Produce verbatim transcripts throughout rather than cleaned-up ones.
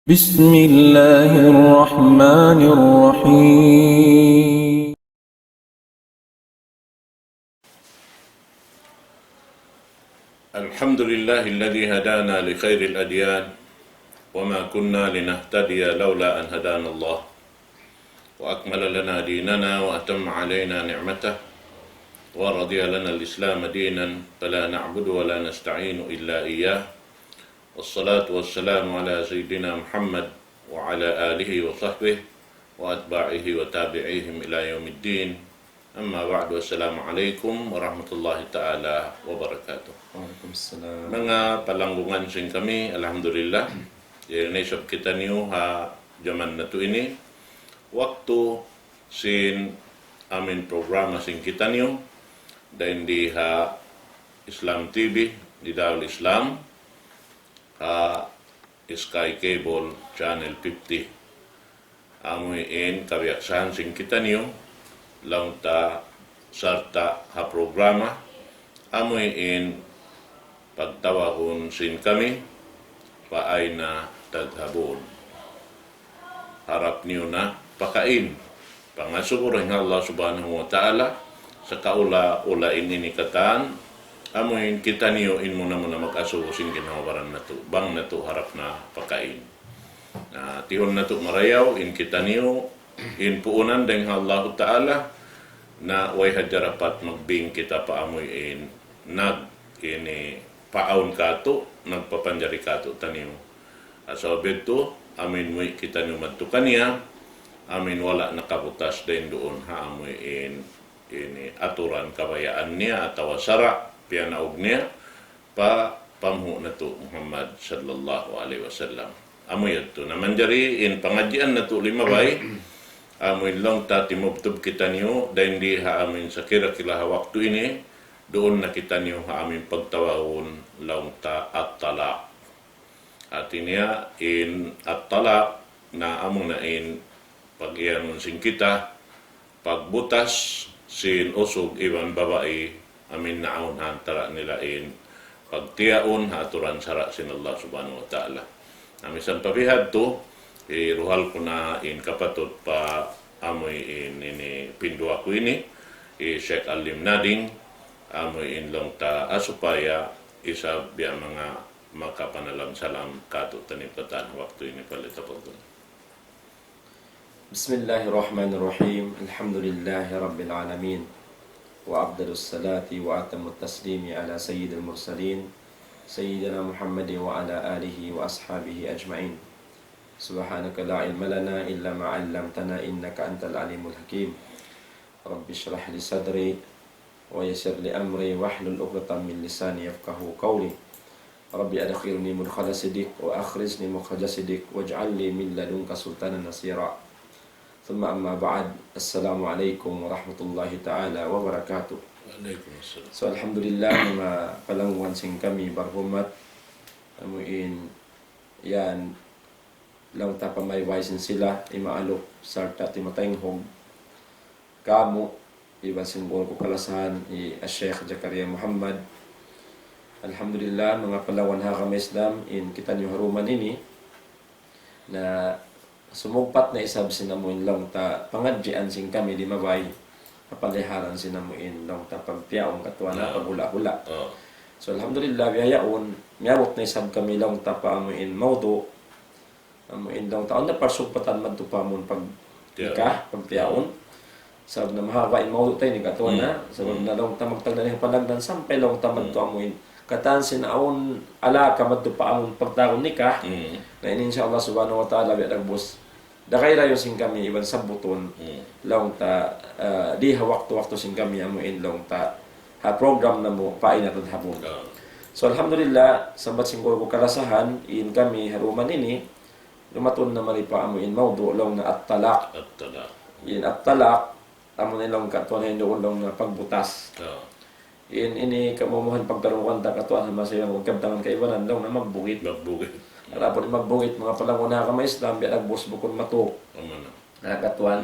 بسم الله الرحمن الرحيم. الحمد لله الذي هدانا لخير الأديان وما كنا لنهتدي لولا أن هدانا الله وأكمل لنا ديننا وأتم علينا نعمته ورضي لنا الإسلام دينا فلا نعبد ولا نستعين إلا إياه والصلاة والسلام على سيدنا محمد وعلى آله وصحبه وأتباعه وتابعيهم إلى يوم الدين. أما بعد، السلام عليكم ورحمة الله تعالى وبركاته. Waalaikumsalam. Manga palanggungan sin kami, alhamdulillah. Yari na isab kitaniyu ha jaman natu' ini. Waktu sin amin programa sin kitaniyu, dayn di ha Islam T V, di Darul Islam, ha Sky Cable Channel fifty. Amu in kabiyaksahan sin kitaniyu, laung ta sarta' ha programa, amu in pagtawagun sin kami, فأين تذهبون. Harap niyu na pa kain. Pangasubu dayn ha Allah Subhanahu wa Ta'ala, sakaula-ula in ini katan, amu in kitaniyu in muna-muna mag-asubu sin ginhawa-baran natu', bang natu' harap na pa kain. Na, tihun natu' marayaw, in kitaniyu, in puunan dayn ha Allah Ta'ala, na way hadja dapat magbing kita pa amu in nag-, ini paawn katu', nagpapanjari katu' taniyu. Sabab yadtu, amu in muwi' kitaniyu madtu kaniya, amu in wala' nakabutas dayn duun ha amu in, ini aturan kabayaan niya atawa sara' piyanaug niya pa panghu' natu' Muhammad sallallahu alayhi wasallam. Amu yadtu. Na manjari in pangadjian natu' limabay, amu in laung ta timubtub kitaniyu, dayn di ha amu in sakira-kira ha waktu ini, duun na kitaniyu ha amu in pagtawagun laung ta at-talaq. Hati niya in at-talaq na amu na in pag-iyanun sin kita, pagbutas sin usug iban babai, amu in naawn ha antara nila in pagtiyaun ha aturan sara' sin Allah Subhanahu wa Ta'ala. Na misan pa bihadtu, hiruhal ku na in kapatut pa amu in ini pinduwa ku ini, hi Sheikh Alim Nading, amu in laung ta supaya isab biya' manga makapanalam salam katu'taniyu katan waktu ini, فليتفضل. بسم الله الرحمن الرحيم. الحمد لله رب العالمين. وأفضل الصلاة وأتم التسليم على سيد المرسلين سيدنا محمد وعلى آله وأصحابه أجمعين. سبحانك لا علم لنا إلا ما علمتنا إنك أنت العليم الحكيم. رب اشرح لي صدري ويسر لي أمري واحلل عقدة من لساني يفقهوا قولي. رب أدخلني مدخل صدق وأخرجني مخرج صدق واجعل لي من لدنك سلطانا نصيرا. ثم أما بعد، السلام عليكم ورحمة الله تعالى وبركاته. Waalaikumsalam. So, alhamdulillah, manga palangguan sin kami barhurmat, amu in yan laung ta pamaybay sin sila, imaalup sarta' timataynghug kamu, iban sin guru ku kalasahan, hi Sheikh Zakaria Muhammad. Alhamdulillah, manga palangguan ha agama Islam, in kitaniyu ha dum ini, na sumugpat na isab sin amu in laung ta pangadjian sin kami limabay, kapaliharan sin amu in laung ta pagtiyaun katuan na, pagula-gula. So, alhamdulillah, bihaun, miyabut na isab kami laung ta pa amu in mawdu', amu in laung ta, awn na parsugpatan madtu pa amun pag-, nikah, pagtiyaun. Sabab na mahaba' in mawdu' ta ini katuan na. Sabab na laung ta magtagna' ini ha panagdan sampay laung ta madtu amu in katan sin awn alaka madtu pa amun pagtawagun nikah. Na ini insya Allah subhanahu wa ta'ala biya' dagbus. Daghayun sin kami iban sabbutun laung ta, ah, di ha waktu-waktu sin kami amu in laung ta ha program namu' فأين تذهبون. So alhamdulillah, sambat sin guru ku kalasahan, in kami ha dum ini, dumatung na mari pa amu in mawdu' laung na at-talaq. At-talaq. In at-talaq, amu na laung katuan na in duun laung na pagbutas. In ini kamumuhan pagtarungan ta katuan ha masa yan, kung kabtangan kaibanan laung na magbugit. Magbugit. Adapun magbugit, manga palangguan ha agama Islam, biya' dagbus bukun matu. Amu na. Na katuan.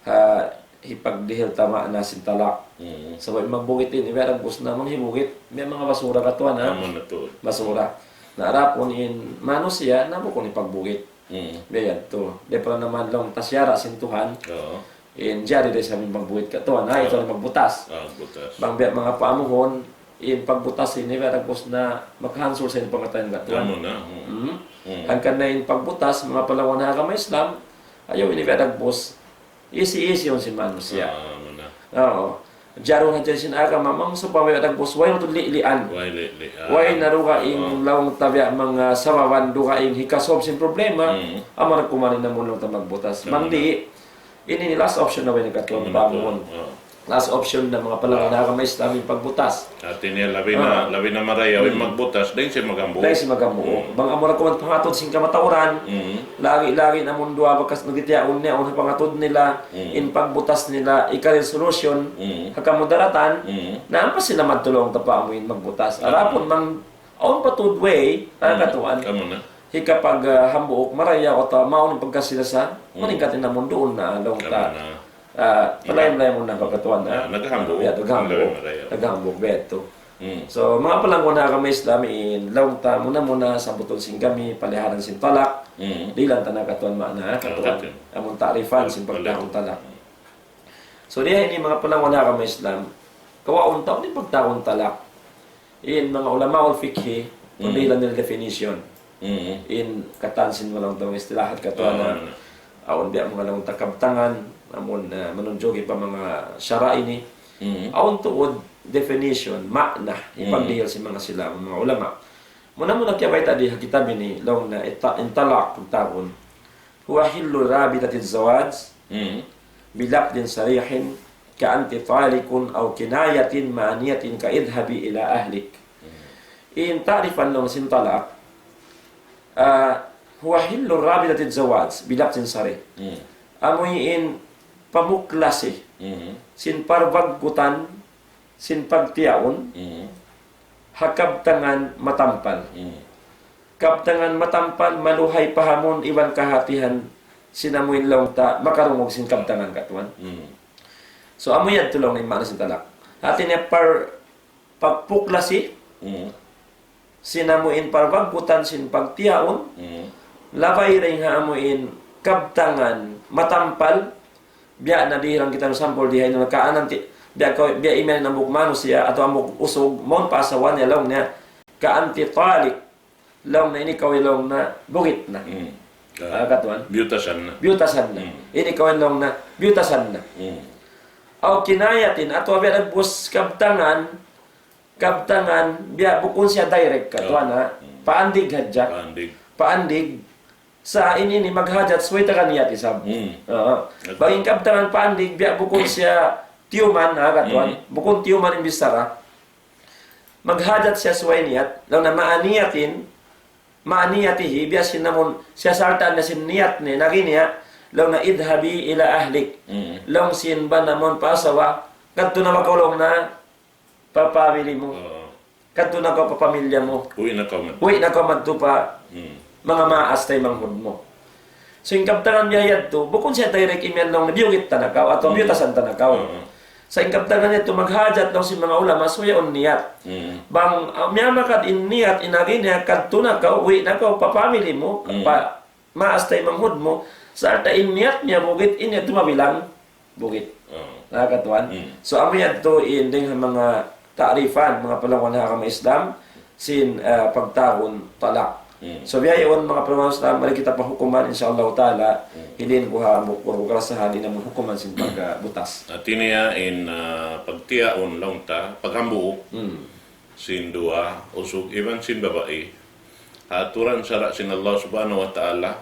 Ha, hipagdihil ta maana sin talak. Sabab magbugit ini, biya' dagbus na manghibugit, biya' manga basura katuan, ha? Amu na tuud. Basura. Na adapun in manusiya', na bukun in pagbugit. Mm. Biya' yadtu. Di' pa naman laung ta siyara' sin Tuhan. Oo. In jari da isab in pagbugit katuan, ha, ito in pagbutas. Ah, butas. Bang biya' manga paamuhun, in pagbutas ini, biya' dagbus na makahansul sin pangatayan katuan. Amu na, hmm. Hmm? Hmm. Hangkan na in pagbutas, manga palangga' ha agama Islam, ayaw ini biya' dagbus. Isi-isi yun sin manusiya'. Ah, amu na. Oo. Jarun hadja sin agama, bang sawpama biya' dagbus, way matud li'lian. Way li'lian. Way na dugaing laung ta biya' manga sababan dugaing hikasub sin problema, hmm, amura kuman in amun laung ta magbutas. Amu na. Mandi, ini in last option na way na katuan. Amu na paamuhun. Oo. Last option na manga palangga' ha agama Islam in pagbutas. Hati niya labi na, ah, labi na marayaw in, hmm, magbutas, dayn sin maghambuuk. Dayn sin maghambuuk. Hmm. Bang amura kuman pangatud sin kamatauran, hmm, lagi'-lagi' na amun duwa bakas nagtitiyaun niya, awn pangatud nila, hmm, in pagbutas nila, ikarin solution, hmm, ha kamudaratan, hmm, na ampa sila madtu laung ta paamuin magbutas. Ah. Adapun bang awn pa tuud way, ah, hmm, katuan. Amu na. Hikapag, ah, hambuuk marayaw atawa mawn in pagkasi-lasa, hmm, malingkat in amun duun na laung ta. Amu na. Ah, palain-lain mu na pagkatuan na. Ah, naghambuuk. Ya, naghambuuk. Labi marayaw. Naghambuuk, biya' yadtu. Hmm. So, manga palangga' ha agama Islam, in laung ta muna-muna sabutun sin kami, paliharan sin talak. Hmm. Dihilan ta na katuan maana, ah, katuan. Katuan. Amun ta'rifan sin pagtawagun talak. Hmm. So, diya ini manga palangga' ha agama Islam, kawaun ta unu in pagtawagun talak. In manga ulamaul fiqhi, hmm, pagdihilan nila definition. Hmm. In katan sin manga laung ta istilahat katuan na. Ah, amu na. Awn biya' manga laung ta kabtangan, amun, ah, manunjuki pa manga sara' ini. Hmm. Awn tuud definition, maana, hmm, hipagdihil sin manga sila, manga ulama. Muna-muna kiyabayta' di ha kitab ini, laung niya ita-, in talak, pagtawagun. هو حل رابطة الزواج، hmm, بلفظ صريح كأنت طالق أو كناية مع نية كاذهبي إلى أهلك. Hmm. In ta'rifan laung sin talak, ah, هو حل رابطة الزواج بلفظ صريح. Hmm. Amu in pamuklasi, hmm, sin parbagkutan sin pagtiyaun, hmm, ha kabtangan matampal. Hmm. Kabtangan matampal, maluhay pahamun iban kahatihan sin amu in laung ta makarungug sin kabtangan katuan. Hmm. So, amu yadtu laung in maana sin talak. Hati niya par-, pagpuklasi, hmm, sin amu in parbagkutan sin pagtiyaun, hmm, labay dayn ha amu in kabtangan matampal, biya' na dihil kitaniyu sampul di ha ini kaanan ti, biya' kaw, biya' imiyan in hambuuk manusiya' atawa hambuuk usug, mawn pa asawa niya laung niya, كأنت طالق, laung niya ini kaw laung niya bugit na. Hmm. Ah, katuan. Biyutasan na. Biyutasan na. Hmm. Ini kaw laung niya biyutasan na. Hmm. أو كناية, atawa biya' dagbus kabtangan, kabtangan, biya' bukun siya direct katuan, oh, ha. Hmm. Paandig hadja. Paandig. Paandig. Sa' ini, ini maghajat subay taga niyat isab. Hmm. Oo. Bang in kabtangan paandig, biya' bukun siya tiyuman, ha, katuan. Hmm. Bukun tiyuman in bichara. Maghajat siya subay niyat. Laung niya مع نية, مع نيته, biya' sin amun, siya sartaan niya sin niyat niya, nagi niya, laung niya اذهبي إلى أهلك. Hmm. Laung sin bana mawn pa asawa, kadtu na kaw laung niya, pa family mu. Oo. Kadtu na kaw pa pamilya mu. Uwi' na kaw madtu. Uwi' na kaw madtu pa, hmm, manga maas taymanghud mu. So, in kabtangan niya yadtu, bukun siya direct imiyan laung niya biyugit ta na kaw, atawa, hmm, biyutasan ta na kaw. Oo. Sa' in kabtangan niya yadtu, maghajat laung sin manga ulama, subay awn niyat. Hmm. Bang, ah, miyamagad in niyat, in agi niya, kadtu na kaw, uwi' na kaw pa family mu, hmm, pa maas taymanghud mu, sarta' in niyat niya bugit, in yadtu mabilang bugit. Oo. Na katuan. Hmm. So, amu yadtu in dayn ha manga ta'rifan, manga palangga' ha agama Islam, sin, ah, pagtawagun talak. Hmm. So, biya' yaun manga palangga' Islam, mari kita pa hukuman, insya Allah ta'ala, hmm, hilin ku ha hambuuk karasahan in amun hukuman sin pagbutas. Hati niya in, ah, pagtiyaun laung ta, paghambuuk. Hmm. Sin duwa, usug iban sin babai. Ha aturan sara' sin Allah Subhanahu wa Ta'ala,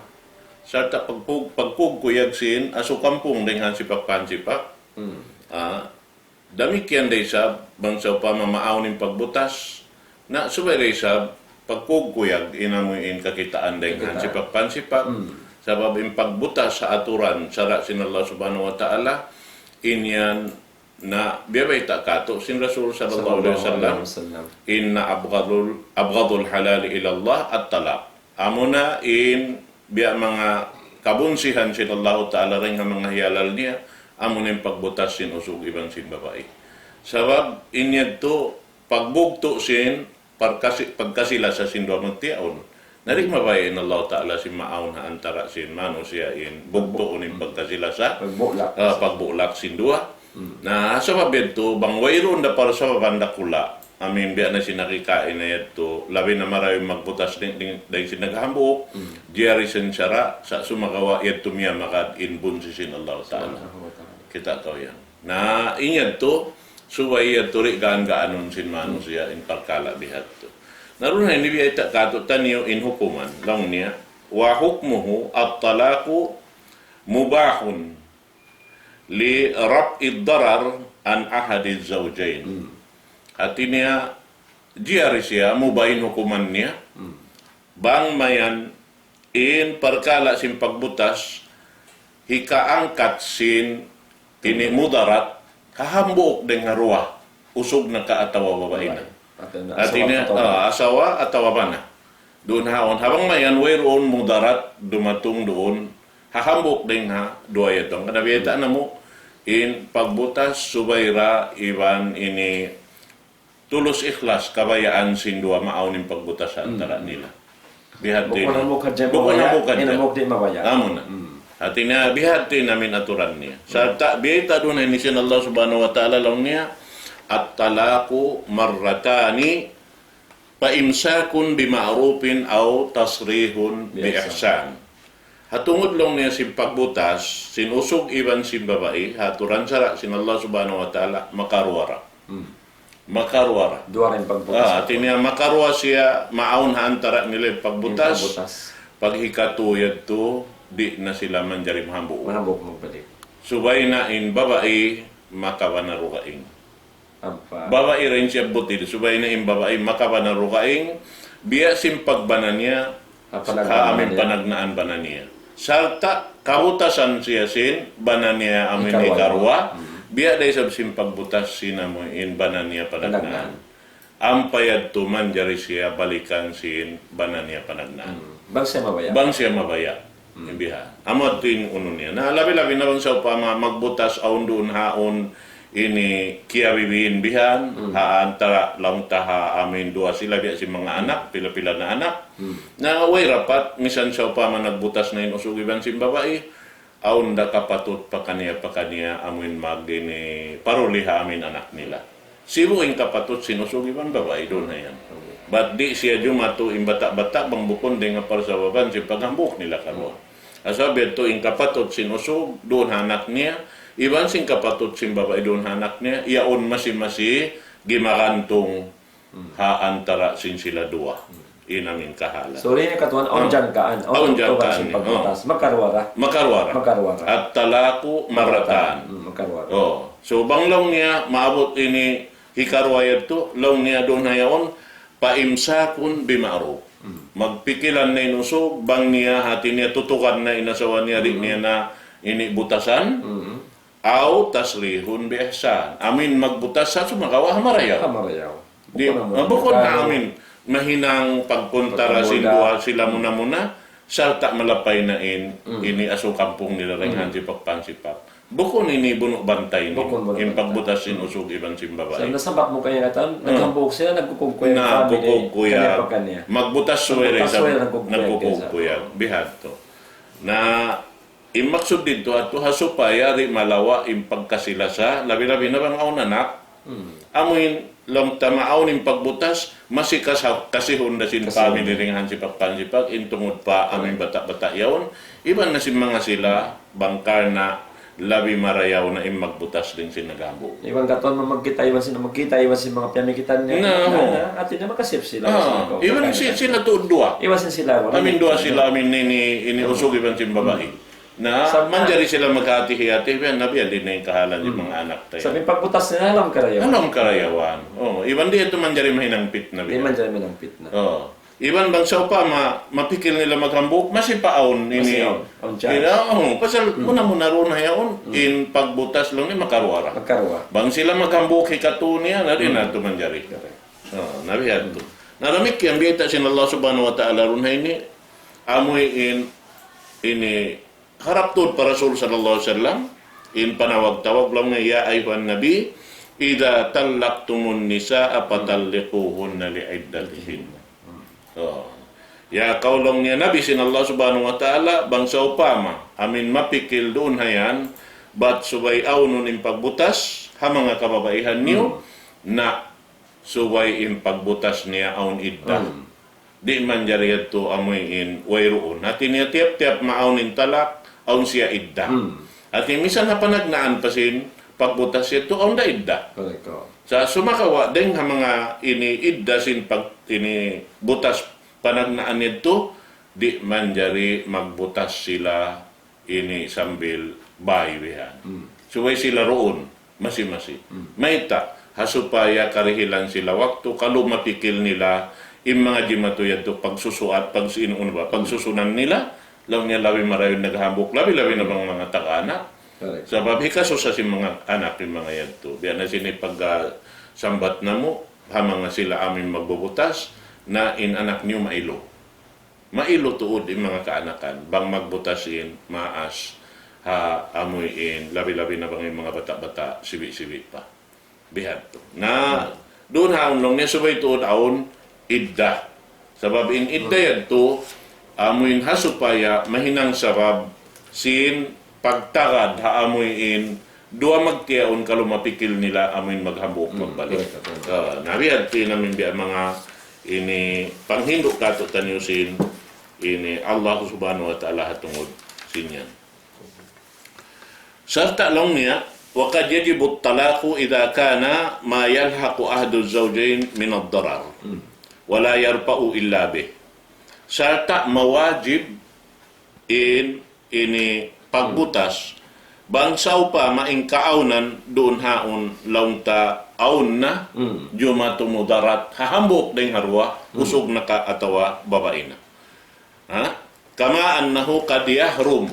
sarta' pagkug-, pagkugkuyag sin asu kampung dayn ha hansipak pa hansipak. Hmm. Ah, damikkiyan da isab, bang sawpama maawn in pagbutas, na subay da isab pagkugkuyag in amu in kakitaan dayn ha hansipak pa hansipak. Hmm. Sabab in pagbutas ha aturan sara' sin Allah Subhanahu wa Ta'ala, in yan na biyabayta' katu' sin Rasul sallallahu alayhi wasallam, sallallahu alayhi wasallam. إن أبغض، أبغض الحلال إلى الله الطلاق. Amuna in biya' manga kabunsihan sin Allahu Ta'ala dayn ha manga hiyalal niya, amuna in pagbutas sin usug iban sin babai. Sabab in yadtu pagbugtu' sin pagkasi-, pagkasi-lasa sin duwa magtiyaun. Na di' mabaya' in Allah Ta'ala sin maawn ha antara' sin manusiya' in bugtuun in pagkasi-lasa, Pagbulak. ah, pagbulak sin duwa. Hmm. Na sabab yadtu, bang wayruun da parsababan dakula', amu in biya' na sin nakikain na yadtu, labi na marayaw in magbutas dayn, dayn, dayn sin naghambuuk, Hmm. jari sin sara', sa' sumagawa' yadtu miyamagad in bunsi sin Allah Ta'ala. Subhanahu wa ta'ala. Kita' kaw yan. Na in yadtu, subay yadtu di' gaan-gaanun sin manusiya' in parkala' bihadtu. Na duun ha ini biyayta' kātu'niyu in hukuman, laung niya, وحكمه الطلاق مباح لرفع الضرر عن أحد الزوجين. Hmm. Hāti niya, jari siya, mubah in hukuman niya. Hmm. Bang mayan in parkala' sin pagbutas, hikaangkat sin ini mudarat, ha hambuuk dayn ha duwa, usug na ka atawa babai na. Babai. Hāti na, Hāti asawa niya, atawa bana. ah, asawa atawa bana. Duun ha yaun, ha bang mayan wayruun mudarat dumatung duun, ha hambuuk dayn ha duwa yadtu. Hangkan biyayta' namu', in pagbutas subay da iban ini tulus ikhlas kabayaan sin duwa maawn in pagbutas ha antara' nila. Bihadtu ini. Bukun hambuuk hadja mabaya', bukun hambuuk hadja. Hambuuk di' mabaya'. Amuna. Hmm. Hāti niya bihadtu in amu in aturan niya. Sarta' biyayta' duun ha ini sin Allah Subhanahu wa Ta'ala laung niya, الطلاق مرتان فإمساك بمعروف أو تسريح بإحسان. Ha tungud laung niya sin pagbutas, sin usug iban sin babai, ha aturan sara' sin Allah Subhanahu wa Ta'ala, makaruwa ra. Hmm. Makaruwa ra. Duwa ra in pagbutas. Ah, hāti niya makaruwa siya, maawn ha antara' nila in pagbutas. In pagbutas. Pag hikatū yadtu, di' na sila manjari mahambuuk. Mahambuuk magbalik. Subay na in babai makabana dugaing. Ampa. Babai ra in siyabbut ini, subay na in babai makabana dugaing, biya' sin pagbana niya, Ha panagnaan ha amu in niya. Panagnaan bana niya. Sarta' kabutasan siya sin bana niya amu in hikaruwa. Hikaruwa. Hmm. Biya' da isab sin pagbutas sin amu in bana niya panagnaan. Panagnaan. Ampa yadtu manjari siya balikan sin bana niya panagnaan. Hmm. Bang siya mabaya'. Bang siya mabaya'. Hmm. Bihan. Amu yadtu in unu niya. Na labi-labi na bang sawpama magbutas awn duun ha yaun ini kiyabibiin bihan, Hmm. ha antara' laung ta ha amu in duwa sila biya' sin manga anak, pila-pila na anak. Hmm. Na way rapat, misan sawpama nagbutas na in usug iban sin babai, awn da kapatut pakaniya-pakaniya amu in mag ini paruli ha amu in anak nila. Sibu' in kapatut sin usug iban babai duun ha yan. Bat di' siya jumatu in bata'-bata' bang bukun dayn ha parsababan sin paghambuuk nila karuwa. Sabab yadtu in kapatut sin usug duun ha anak niya, iban sin kapatut sin babai duun ha anak niya, yaun masi-masi gimagantung ha antara' sin sila duwa. In amu in kahalan. So, ini katuan, awn jangkaan, awn jangkaan sin pagbutas. Makaruwa ra. Makaruwa ra. Makaruwa ra. الطلاق مرتان. Hmm, makaruwa ra. Oh. So, bang laung niya, maabut ini hikaruwa yadtu, laung niya duun ha yaun, فإمساك بمعروف. Hmm. Magpikilan na in usug, bang niya hāti niya tutukan na in asawa niya, di' niya na ini butasan. Hmm. أو تسريح بإحسان. Amu in magbutas sa' sumagawa' ha marayaw. Ha marayaw. Di', bukun na ah, bukun na amu in mahinang pagkuntara sin duwa sila muna-muna, sarta' malapay na in, ini asukampung nila dayn ha hansipak-pansipak. Bukun ini bunu' bantay ini, in pagbutas sin usug iban sin babai. Sa' nasabat mu kaniya katan, naghambuuk sila, nagkukugkuyag family, kaniya pa kaniya. Magbutas subay ra isab, nagkukugkuyag. Bihadtu. Na, in maksud didtu, atu ha supaya di' malawa' in pagkasi-lasa, labi-labi na bang awn anak. Hmm. Amu in, laung ta maawn in pagbutas, masi kasa-, kasihun da sin family dayn ha hansipak-pansipak, in tungud pa amu in bata'-bata' yaun, iban na sin manga sila, bang karna' labi marayaw na in magbutas dayn sin naghambuuk. Iban katuan magkita', iban sin magkita', iban sin manga piyamikitan niya. Na, na, hati niya makasip sila. Ah, iban si-, sila tuud duwa. Iban sin sila, amu in duwa sila, amu in ini, ini usug iban sin babai. Na, manjari sila maghati-hati, biya' na biya' di' na in kahalan sin manga anak ta yan. Sa' in pagbutas nila ha lawm karayawan. Ha lawm karayawan. Oh, iban di' yadtu manjari mahinang pitna biya'. Di' manjari mahinang pitna. Oh. Iban bang sawpama, mapikil nila maghambuuk, masi pa awn ini. Masi awn, awn chance. Ina, oh, pasal muna-muna duun ha yaun, in pagbutas laung niya makaruwa ra. Makaruwa. Bang sila maghambuuk hikatū niya, na di' na tuud manjari. Correct. Oh, na bihadtu. Na damikkiyan biyayta' sin Allah Subhanahu wa Ta'ala duun ha ini, amu in, ini harap tuud pa Rasul sallallahu alayhi wasallam, in panawag-tawag laung niya, يا أيها النبي إذا طلقتم النساء فطلقوهن لعدتهن. Oh. Ya, kaulung niya Nabi sin Allah Subhanahu wa Ta'ala, bang sawpama amu in mapikil duun ha yan, bat subay awnun in pagbutas ha manga kababaihan niyu, na subay in pagbutas niya awn idda. Di' manjari yadtu amuin wayruun. Hati niya tiyap-tiyap maawn in talak, awn siya idda. Hati misan ha panagnaan pa sin pagbutas yadtu, awn da idda. Sa' sumagawa' dayng ha manga ini idda sin pag-, ini butas panagnaan yadtu, di' manjari magbutas sila ini sambil bay bihan. Subay sila duun, masi-masi. Mayta', ha supaya karihilan sila waktu, kalu mapikil nila, in manga jimatu yadtu pagsusuat, pagsinuun ba, pagsusunan nila, laung niya labi marayaw in naghambuuk, labi-labi na bang manga taga anak. Sabab hikasusa sin manga anak in manga yadtu. Biya' na sin pag, ah, sambat namu', ha manga sila amuin magbubutas, na in anak niyu mailu. Mailu tuud in manga kaanakan, bang magbutas in maas, ha amuin, labi-labi na bang in manga bata'-bata', sibi'-sibi' pa. Bihadtu. Na, duun ha awn laung niya subay tuud awn idda. Sabab in idda yadtu, amuin ha supaya mahinang sabab sin pagtagad ha amuin duwa magtiyaun kalu mapikil nila amuin maghambuuk magbalik. Ah, na bihadtu in amuin biya' manga ini panghindu' katu'taniyu sin ini Allah Subhanahu wa Ta'ala ha tungud sin yan. Sarta' laung niya, وقد يجب الطلاق إذا كان ما يلحق أحد الزوجين من الضرر ولا يرفع إلا به. Sarta' mawajib in ini pagbutas, bang sawpama in kaawnan duun ha awn laung ta awn na jumatu mudarat ha hambuuk dayng ha duwa, usug na ka atawa babai na. Ha? كما أنه قد يحرم.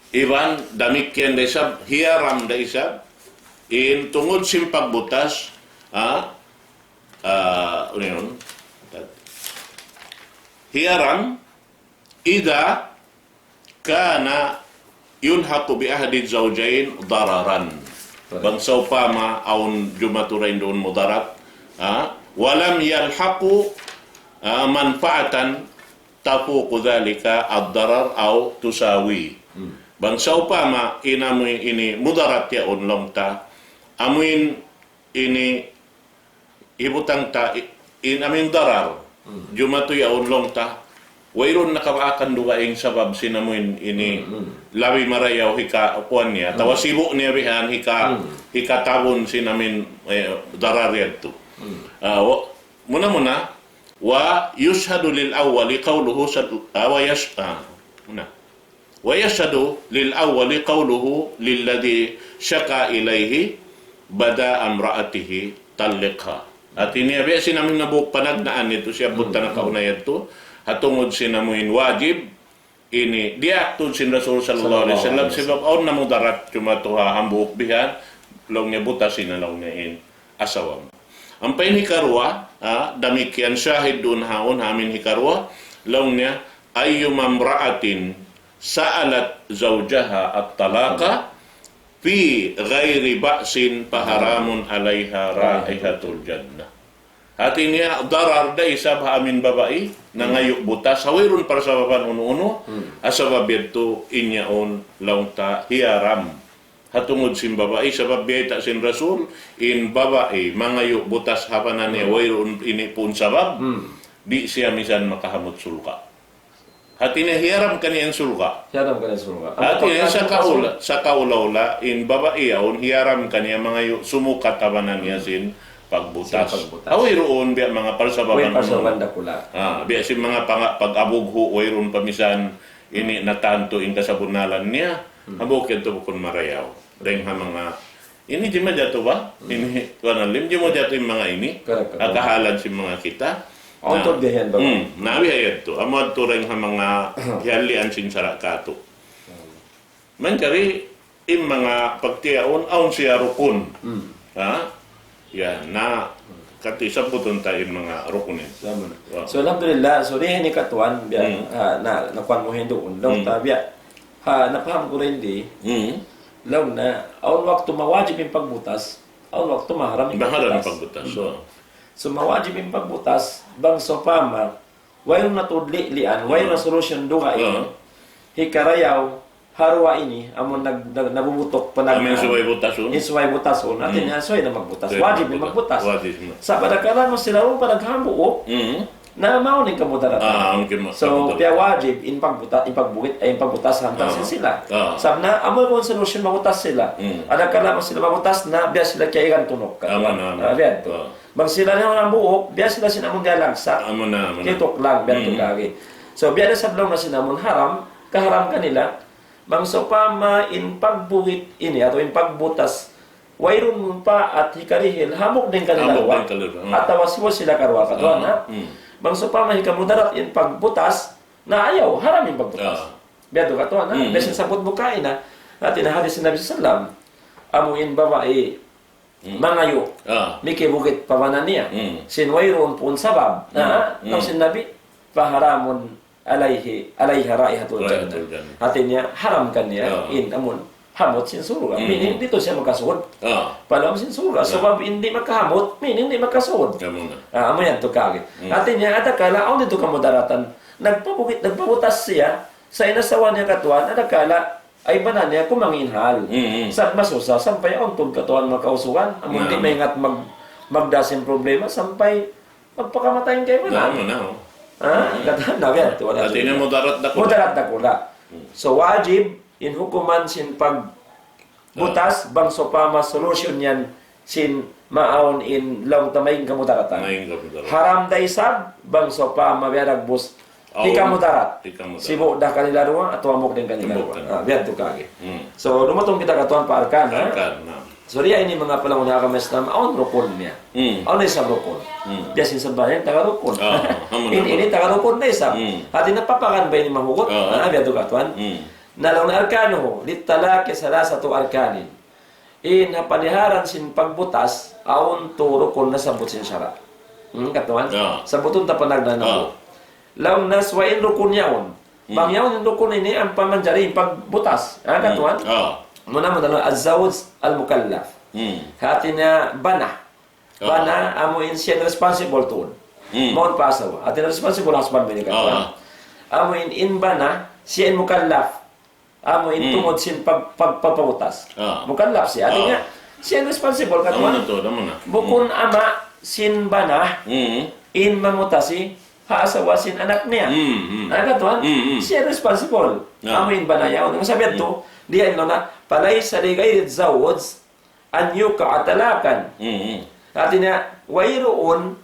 Iban damikkiyan da isab, hiyaram da isab, in tungud sin pagbutas, ha? Ah, unu yan? Hiyaram, إذا كان يلحق بأحد الزوجين ضررا. Bang sawpama awn jumatu dayn duun mudarat, ha? ولم يلحق, ha, منفعة تفوق ذلك الضرر أو تساويه. Bang sawpama in amuin ini mudarat yaun laung ta, amuin ini hibutang ta i-, in amuin darar. Jumatu yaun laung ta, wayruun nakabaakan dugaing sabab sin amuin ini labi marayaw hika-, kuwan niya, atawa sibu' niya bihan hika-, hikatabun sin amuin, eh, darar yadtu. Ah, wa-, muna-muna, ويشهد للأول قوله صل-, ah, wa yash-, ah, muna. ويشهد للأول قوله للذي شكا إليه بداء امرأته طلقها. Hati niya, biya' sin amuin hambuuk panagnaan yadtu, siyabbut ta nakauna yadtu, ha tungud sin amuin wajib, ini, diyaak tuud sin Rasul sallallahu alayhi wasallam, sabab awn na mudarat, jumatu ha hambuuk bihan, laung niya butasi na laung niya in asawa mu. Ampa in hikaruwa, ha, damikkiyan shahid duun ha awn, ha amuin hikaruwa, laung niya, أيما امرأة سألت زوجها الطلاق في غير بأس فحرام عليها رائحة الجنة. Hati niya, darar da isab ha amuin babai, nangayu' butas, ha wayruun parsababan unu-unu, ha sabab yadtu in yaun laung ta hiyaram. Ha tungud sin babai, sabab biyayta' sin Rasul, in babai, mangayu' butas ha pana niya, wayruun ini puun sabab, di' siya misan makahamut surga'. Hati niya hiyaram kaniya in surga'. Hiyaram kaniya in surga'. Hati niya sa kaula-, sa kaula-ula, in babai yaun, hiyaram kaniya mangayu' sumukat ha pana niya sin pagbutas. Sin pagbutas. Ha wayruun biya' manga parsababan. Way parsababan dakula'. Ah, biya' sin manga panga-, pag-abughu', wayruun pa misan, ini natantu in kasabunnalan niya, hambuuk yadtu bukun marayaw. Dayng ha manga, ini jimatu ba? Ini, kuwan alim, jimatu in manga ini. Correct, correct. Akahalan sin manga kita. Awn tuud biya' yan, babai. Hmm, na biya' yadtu. Amu yadtu dayng ha manga hiyalian sin sara' katu'. Manjari, in manga pagtiyaun, awn siya rukun. Ha? Ya, na, kati sabbutun ta in manga rukun ini. Sama na. Wa. So, alhamdulillah, so, di ini katuan, biya', ha, na, nakuan mu hinduun. Laung ta, biya', ha, napaham ku rin di. Laung na, awn waktu mawajib in pagbutas. Awn waktu maharam in pagbutas. Maharam in pagbutas, so. So, mawajib in pagbutas, bang sawpama, wayruun na tuud li'lian, wayruun na solution dugaing. Oo. Hikarayaw, ha duwa ini, amun nag-, nag-, nabubutuk pa nag-, amun subay butasun. In subay butasun. Hati niya, subay na magbutas. Subay magbutas. Wajib in magbutas. Wajib na. Sa' pada kala mu sila ru pa naghambuuk, na mawn in kamudaratan. Ah, okay, ma-, so, kamudaratan. Kaya wajib in pagbuta-, in pagbuhit, eh, in pagbutas hantang sin sila. Ah. Sabab na, amu in solution, mabutas sila. Mm. Ada kala mu sila mabutas na, biya' sila kiyaigan tunuk. Amu na, amu na. Ah, biya' tu. Ah. Bang sila na hambuuk, biya' sila sin amun dialagsa. Amu na, amu na. Kituk lang, biya' tu lagi. So, biya' da sa' laung na sin amun haram, kaharam kanila, bang sawpama in pagbuhit ini, atawa in pagbutas, wayruun manpaat hikarihil, hambuuk dayn kanila duwa. Hambuuk dayn kanila duwa, hmm. Atawa sibu' sila karuwa katuan, ha? Hmm. Bang sawpama hikamudarat in pagbutas, na ayaw, haram in pagbutas. Ah. Biya' tu katuan, ha? Hmm. Biya' sin sabbut mu kaina, ha? Hati niya hadis sin Nabi sallallahu alayhi wasallam, amu in babai, hmm, mangayu', ah, mikibuhit pa bana niya. Hmm. Sin wayruun puun sabab. Hmm. Ha? Hmm. Laung sin Nabi, فحرام عليه، عليها رائحة الجنة. رائحة الجنة. Hati niya, haram kaniya, ah, in amun hamut sin surga'. Hmm. Meaning, di' tuud siya makasud. Ah. Pa lawm sin surga'. Ah. Sabab in di' makahamut, meaning di' makasud. Amu na. Ah, amu yan tu kagi. Hmm. Hati niya, ada kala, awn di' tu kamudaratan. Nagpabuhit, nagpabutas siya, sa' in asawa niya katuan, ada kala, ay bana niya kumanginhal. Hmm, hmm. Sa' masusa, sampay awn tuud katuan makausugan. Amun di' maingat mag-, magdā sin problema, sampay magpakamatay in kaibanan. Na, na, oh. Ha? Mm. Katan na biya' tu, wala'. Hati niya mudarat dakula'. Mudarat dakula'. Mm. So, wajib in hukuman sin pagbutas, ah, bang sawpama solution yan sin maawn in laung ta main kamudaratan. Main kamudaratan. Haram da isab, bang sawpama biya' dagbus. Awn. Hikamudarat. Hikamudarat. Sibu' da kanila duwa, atawa hambuuk dayn kanila duwa. Hambuuk kanila. Ah, biya' tu kagi. Mm. So, dumatung kita katuan pa arkan, ha? Arkan, na. So, di' ini manga palangga' ha agama Islam, awn rukun niya. Hmm. Awn na isab rukun. Hmm. Biya' sin sambahayang taga rukun. Ah, amu na. In-, ini taga rukun na isab. Hmm. Hati niya papakan ba ini mahugut? Ah. Ah, biya' tu katuan. Hmm. Na laung niya أركانه للطلاق ثلاثة أركان. In ha paliharan sin pagbutas, awn tū rukun nasabbut sin sara'. Hmm, katuan? Ah. Sabbutun ta panagnaan. Ah. Laung niya subay in rukun yaun. Hmm. Bang yaun in rukun ini ampa manjari pagbutas. Ha, katuan? Hmm. Ah. Muna-muna laung الزوج المكلف. Hmm. Hati niya bana. Ah. Bana, amu in siya in responsible tuud. Hmm. Mawn pa asawa. Hati niya responsible husband ba ini katuan? Ah. Amu in, in bana, siya in mukallaf. Amu in, hmm, tungud sin pag-, pag-, pagpabutas. Ah. Mukallaf siya. Hati niya, ah, siya in responsible katuan. Amu na tu, amu na. Bukun, hmm, ama' sin bana, hmm, in mamutasi ha asawa sin anak niya. Hmm, hmm. Anak katuan, hmm, hmm, siya responsible. Ah. Amu in bana yaun. Ang sabihan, hmm, tu, diya in laung niya, فليس لغير الزوج أن يوقع طلاقا. Hmm, hmm. Hati niya, wayruun,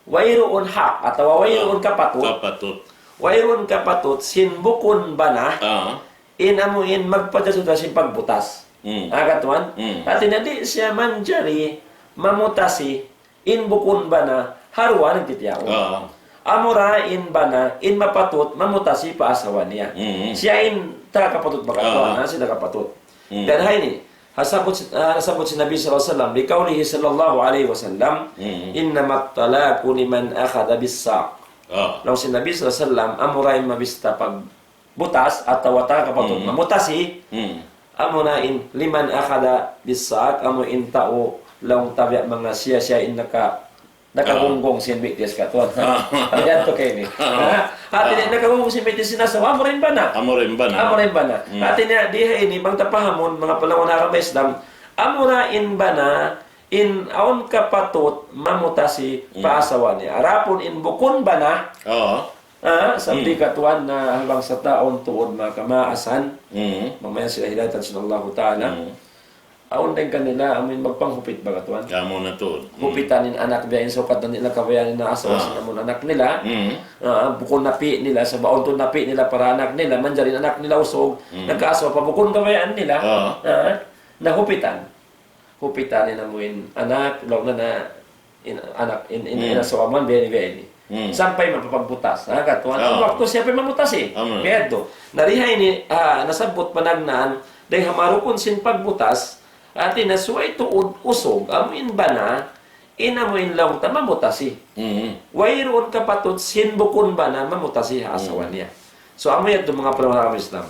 wayruun hak, atawa wayruun, ah, kapatut. Kapatut. Wayruun kapatut, sin bukun bana, ah, in amu in magpajatu-jatu sin pagbutas. Hmm. Ah, katuan? Hmm. Hati niya, di' siya manjari mamutasi in bukun bana ha duwa nagtitiyaun. Ah. Amura in bana, in mapatut, mamutasi pa asawa niya. Mm. Siya in taga kapatut ba katuan, ah, ha, siya taga kapatut. Mm. Dan ha ini, ha sabbut, ah, sabbut sin Nabi sallallahu alayhi wasallam, لقوله صلى الله عليه وسلم, mm, إنما الطلاق لمن أخذ بالساق. Ah. Laung sin Nabi sallallahu alayhi wasallam, amura in mabista pag butas atawa taga kapatut, mm, mamutasi, mm, amuna in لمن أخذ بالساق, amu in tau laung ta biya' manga siya-siya in naka-, nakagunggong sin bitis katuan. Ah. Yan tu kayni. Ah. Ha? Hati niya, ah, nakagunggong sin bitis sin asawa, amura in bana. Amura in bana. Amura in bana. Mm. Hati niya, di ha ini, bang ta pahamun, manga palangga' ha agama Islam, amura in bana, in awn kapatut mamutasi, mm, pa asawa niya. Adapun in bukun bana, oo. Ah, sabi, hmm, katuan na ha bangsa ta awn tuud manga kamaasan. Hmm. Mamayan sila hidayatan sin Allahu Ta'ala. Hmm. Awn dayn kanila, amu in magpanghupit ba katuan? Amu na tuud. Hmm. Hupitan in anak biya' in sukat na nila kabayaan in asawa, ah, sin amun anak nila. Hmm. Ah, bukun napi' nila, sabab awn tuud napi' nila para anak nila, manjari in anak nila usug, hmm, nagkaasawa pa bukun kabayaan nila. Ah. Ah, nahupitan. Hupitan in amu in anak, laung na na, in anak, in, in, hmm, in asawa man, biya' ini, biya' ini. Hmm. Sampay mapapagbutas. Ha, katuan, ah, waktu siya pa mamutasi. Amu. Biya' tu. Na di ha ini, ah, nasabbut panagnaan, dayn ha manga rukun sin pagbutas, hati niya subay tuud usug, amu in bana, in amu in laung ta mamutasi. Hmm. Wayruun kapatut sin bukun bana mamutasi ha asawa niya. Hmm. So, amu yadtu manga palangga' ha agama Islam.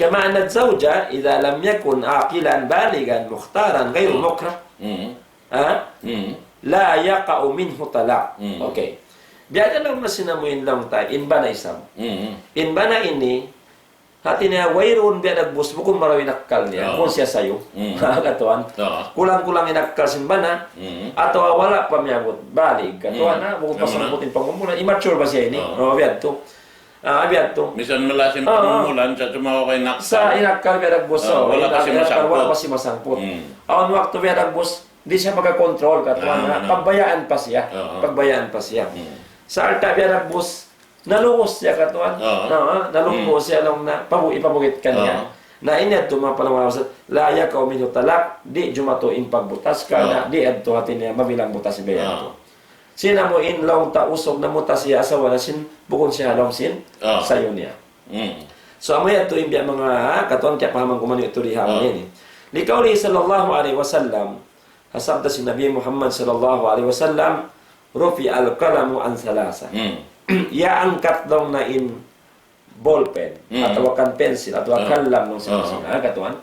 كما أن الزوج إذا لم يكن عاقلا بالغا مختارا غير مكره، ha? لا يقع منه طلاق. Okay. Biya' da laung na sin amu in laung ta, in bana isab. In bana ini, hati niya wayruun biya' dagbus, bukun marayaw in akkal niya, bukun siya sayu. Ha, katuan. Kulang-kulang in akkal sin bana, atawa wala' pa miyabut balig, katuan, ha, bukun pa samput in pangumulan, immature pa siya ini. Oh, biya' tu. Ah, biya' tu. Misan malas in pangumulan, sa' tumawa' in akkal. Sa' in akkal biya' dagbus, wala' pa siya masangput. Awn waktu biya' dagbus, di' siya makakontrol, katuan, ha. Pagbayaan pa siya. Pagbayaan pa siya. Sa' alta' biya' dagbus, naluus siya, katuan. Na, naluus siya laung na, pabu-, ipabugit kaniya. Na in yadtu manga panaw, لا يقع منه طلاق, di' jumatu in pagbutas, karna' di' yadtu hati niya mabilang butas biya' yadtu. Sin amu in laung ta usug namutas siya asawa niya sin, bukun siya ha lawm sin sayu niya. So, amu yadtu in biya' manga, katuan, kiyapahaman ku man yadtu di ha amu ini. لقوله صلى الله عليه وسلم, ha sabda sin Nabi Muhammad sallallahu alayhi wasallam, رفع القلم عن ثلاث. Iyaangkat laung na in ballpen, atawa kan pensil, atawa kalam laung sin, ha, katuan.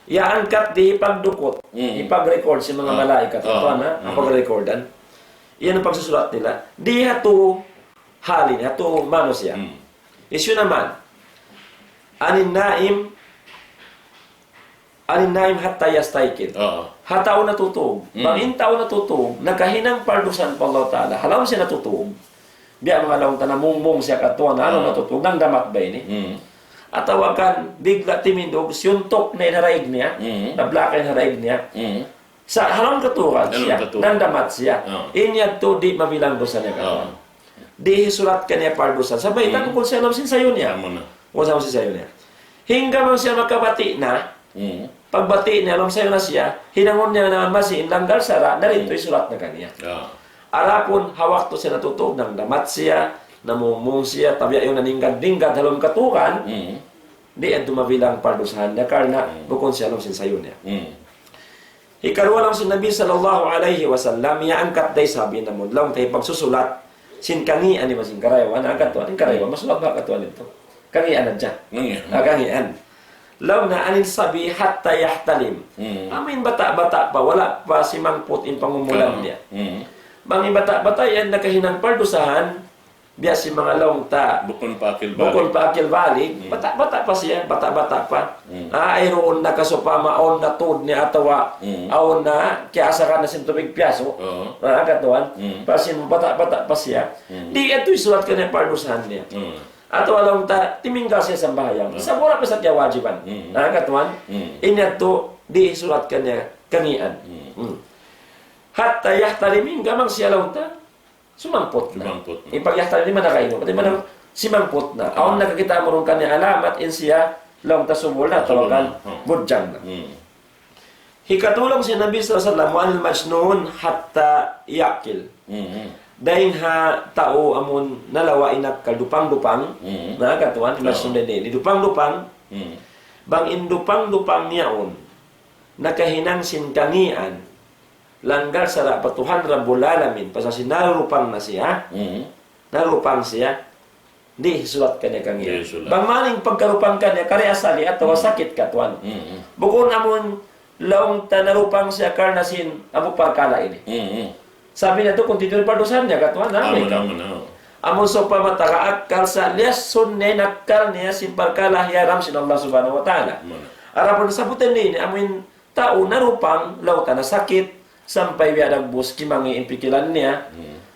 Iyaangkat di' hipagdukut, hipag-record sin manga malaikat, katuan, ha, hipag-recordan. Yan in pagsusulat nila. Di' ha tu hal ini, ha tu manusiya'. Hisiyu na man. عن النائم، عن النائم حتى يستيقظ. Ha tau natutug. Bang in tau natutug, nakahinang pardusahan pa Allah Ta'ala. Ha lawm siya natutug. Biya' manga laung ta namungmung siya, katuan, ha lawm natutug, nangdamat ba ini? Atawa kan bigla' timindug, siyuntuk na in ha daig niya, nablaka in ha daig niya. Sa' ha lawm katugan siya, nangdamat siya. In yadtu di' mabilang dusa niya, katuan. Di' hisulat kaniya pardusahan. Sabab bukun siya ha lawm sin sayu niya. Bukun siya ha lawm sin sayu niya. Hangkan bang siya makabati' na, pagbati' niya, ha lawm sayu na siya, hinangun niya na masi in langgal sara', na yadtu hisulat na kaniya. Adapun ha waktu siya natutug, nangdamat siya, namungmung siya, tabiya' yan naninggad-ninggad ha lawm katugan, di' yadtu mabilang pardusahan niya, karna' bukun siya ha lawm sin sayu niya. Hikaruwa laung sin Nabi sallallahu alayhi wasallam, iyaangkat da isab in amun laung ta hipagsusulat sin kangīan iban sin karayawan, ha, katuan, in karayawan, masulat ba, katuan, yadtu? Kangīan hadja. Kangīan. Ha, kangīan. Laung niya عن الصبي حتى يحتلم. Amu in bata'-bata' pa, wala' pa simangput in pangumulan niya. Bang in bata'-bata' yan nakahinang pardusahan, biya' sin manga laung ta bukun pa akil balig. Bukun pa akil balig. Bata'-bata' pa siya, bata'-bata' pa. Ah, wayruun na kasupama, awn na tuud niya atawa awn na kiyaasakan na sin tubig piyasu'. Ah, katuan. Pasal bata'-bata' pa siya. Di' yadtu hisulat kaniya pardusahan niya. Atawa laung ta timinggal siya sambahayang. Sa' wala' pa siya kiyawajiban. Ah, katuan. In yadtu di' hisulat kaniya kangīan. حتى يحتلم, hangkan bang siya laung ta sumangput na. Sumangput na. In pag-yahtalim di' man nakainum. Di' man na-, simangput na. Awn na kakitaan mu duun kaniya alamat in siya laung ta subul na, subul na, atawa kan budjang na. Hikatu laung sin Nabi sallallahu alayhi wasallam, عن المجنون حتى يعقل. Dayn ha tau amun nalawa' in akkal, dupang-dupang. Na, katuan, majnun dayn di', dupang-dupang. Bang in dupang-dupang yaun nakahinang sin kangīan, langgal sara' pa Tuhan Rabbul Alamin, pasal sin narurupang na siya. Narupang siya, di' hisulat kaniya kangīan. Di' hisulat. Bang mayan in pagkarupang kaniya, kari asali atawa sakit, katuan. Bukun amun laung ta narupang siya karna' sin amu parkala' ini. Sabab niya tu continue pardusahan niya, katuan, na. Amun, amun, amun. Amun sawpama taga akkal sa' liyasun niya in akkal niya sin parkala' hiyaram sin Allah Subhanahu wa Ta'ala. Amun. Adapun sabutan ini, amun tau narupang, laung ta nasakit, sampay biya' dagbus kimangi' in pikilan niya.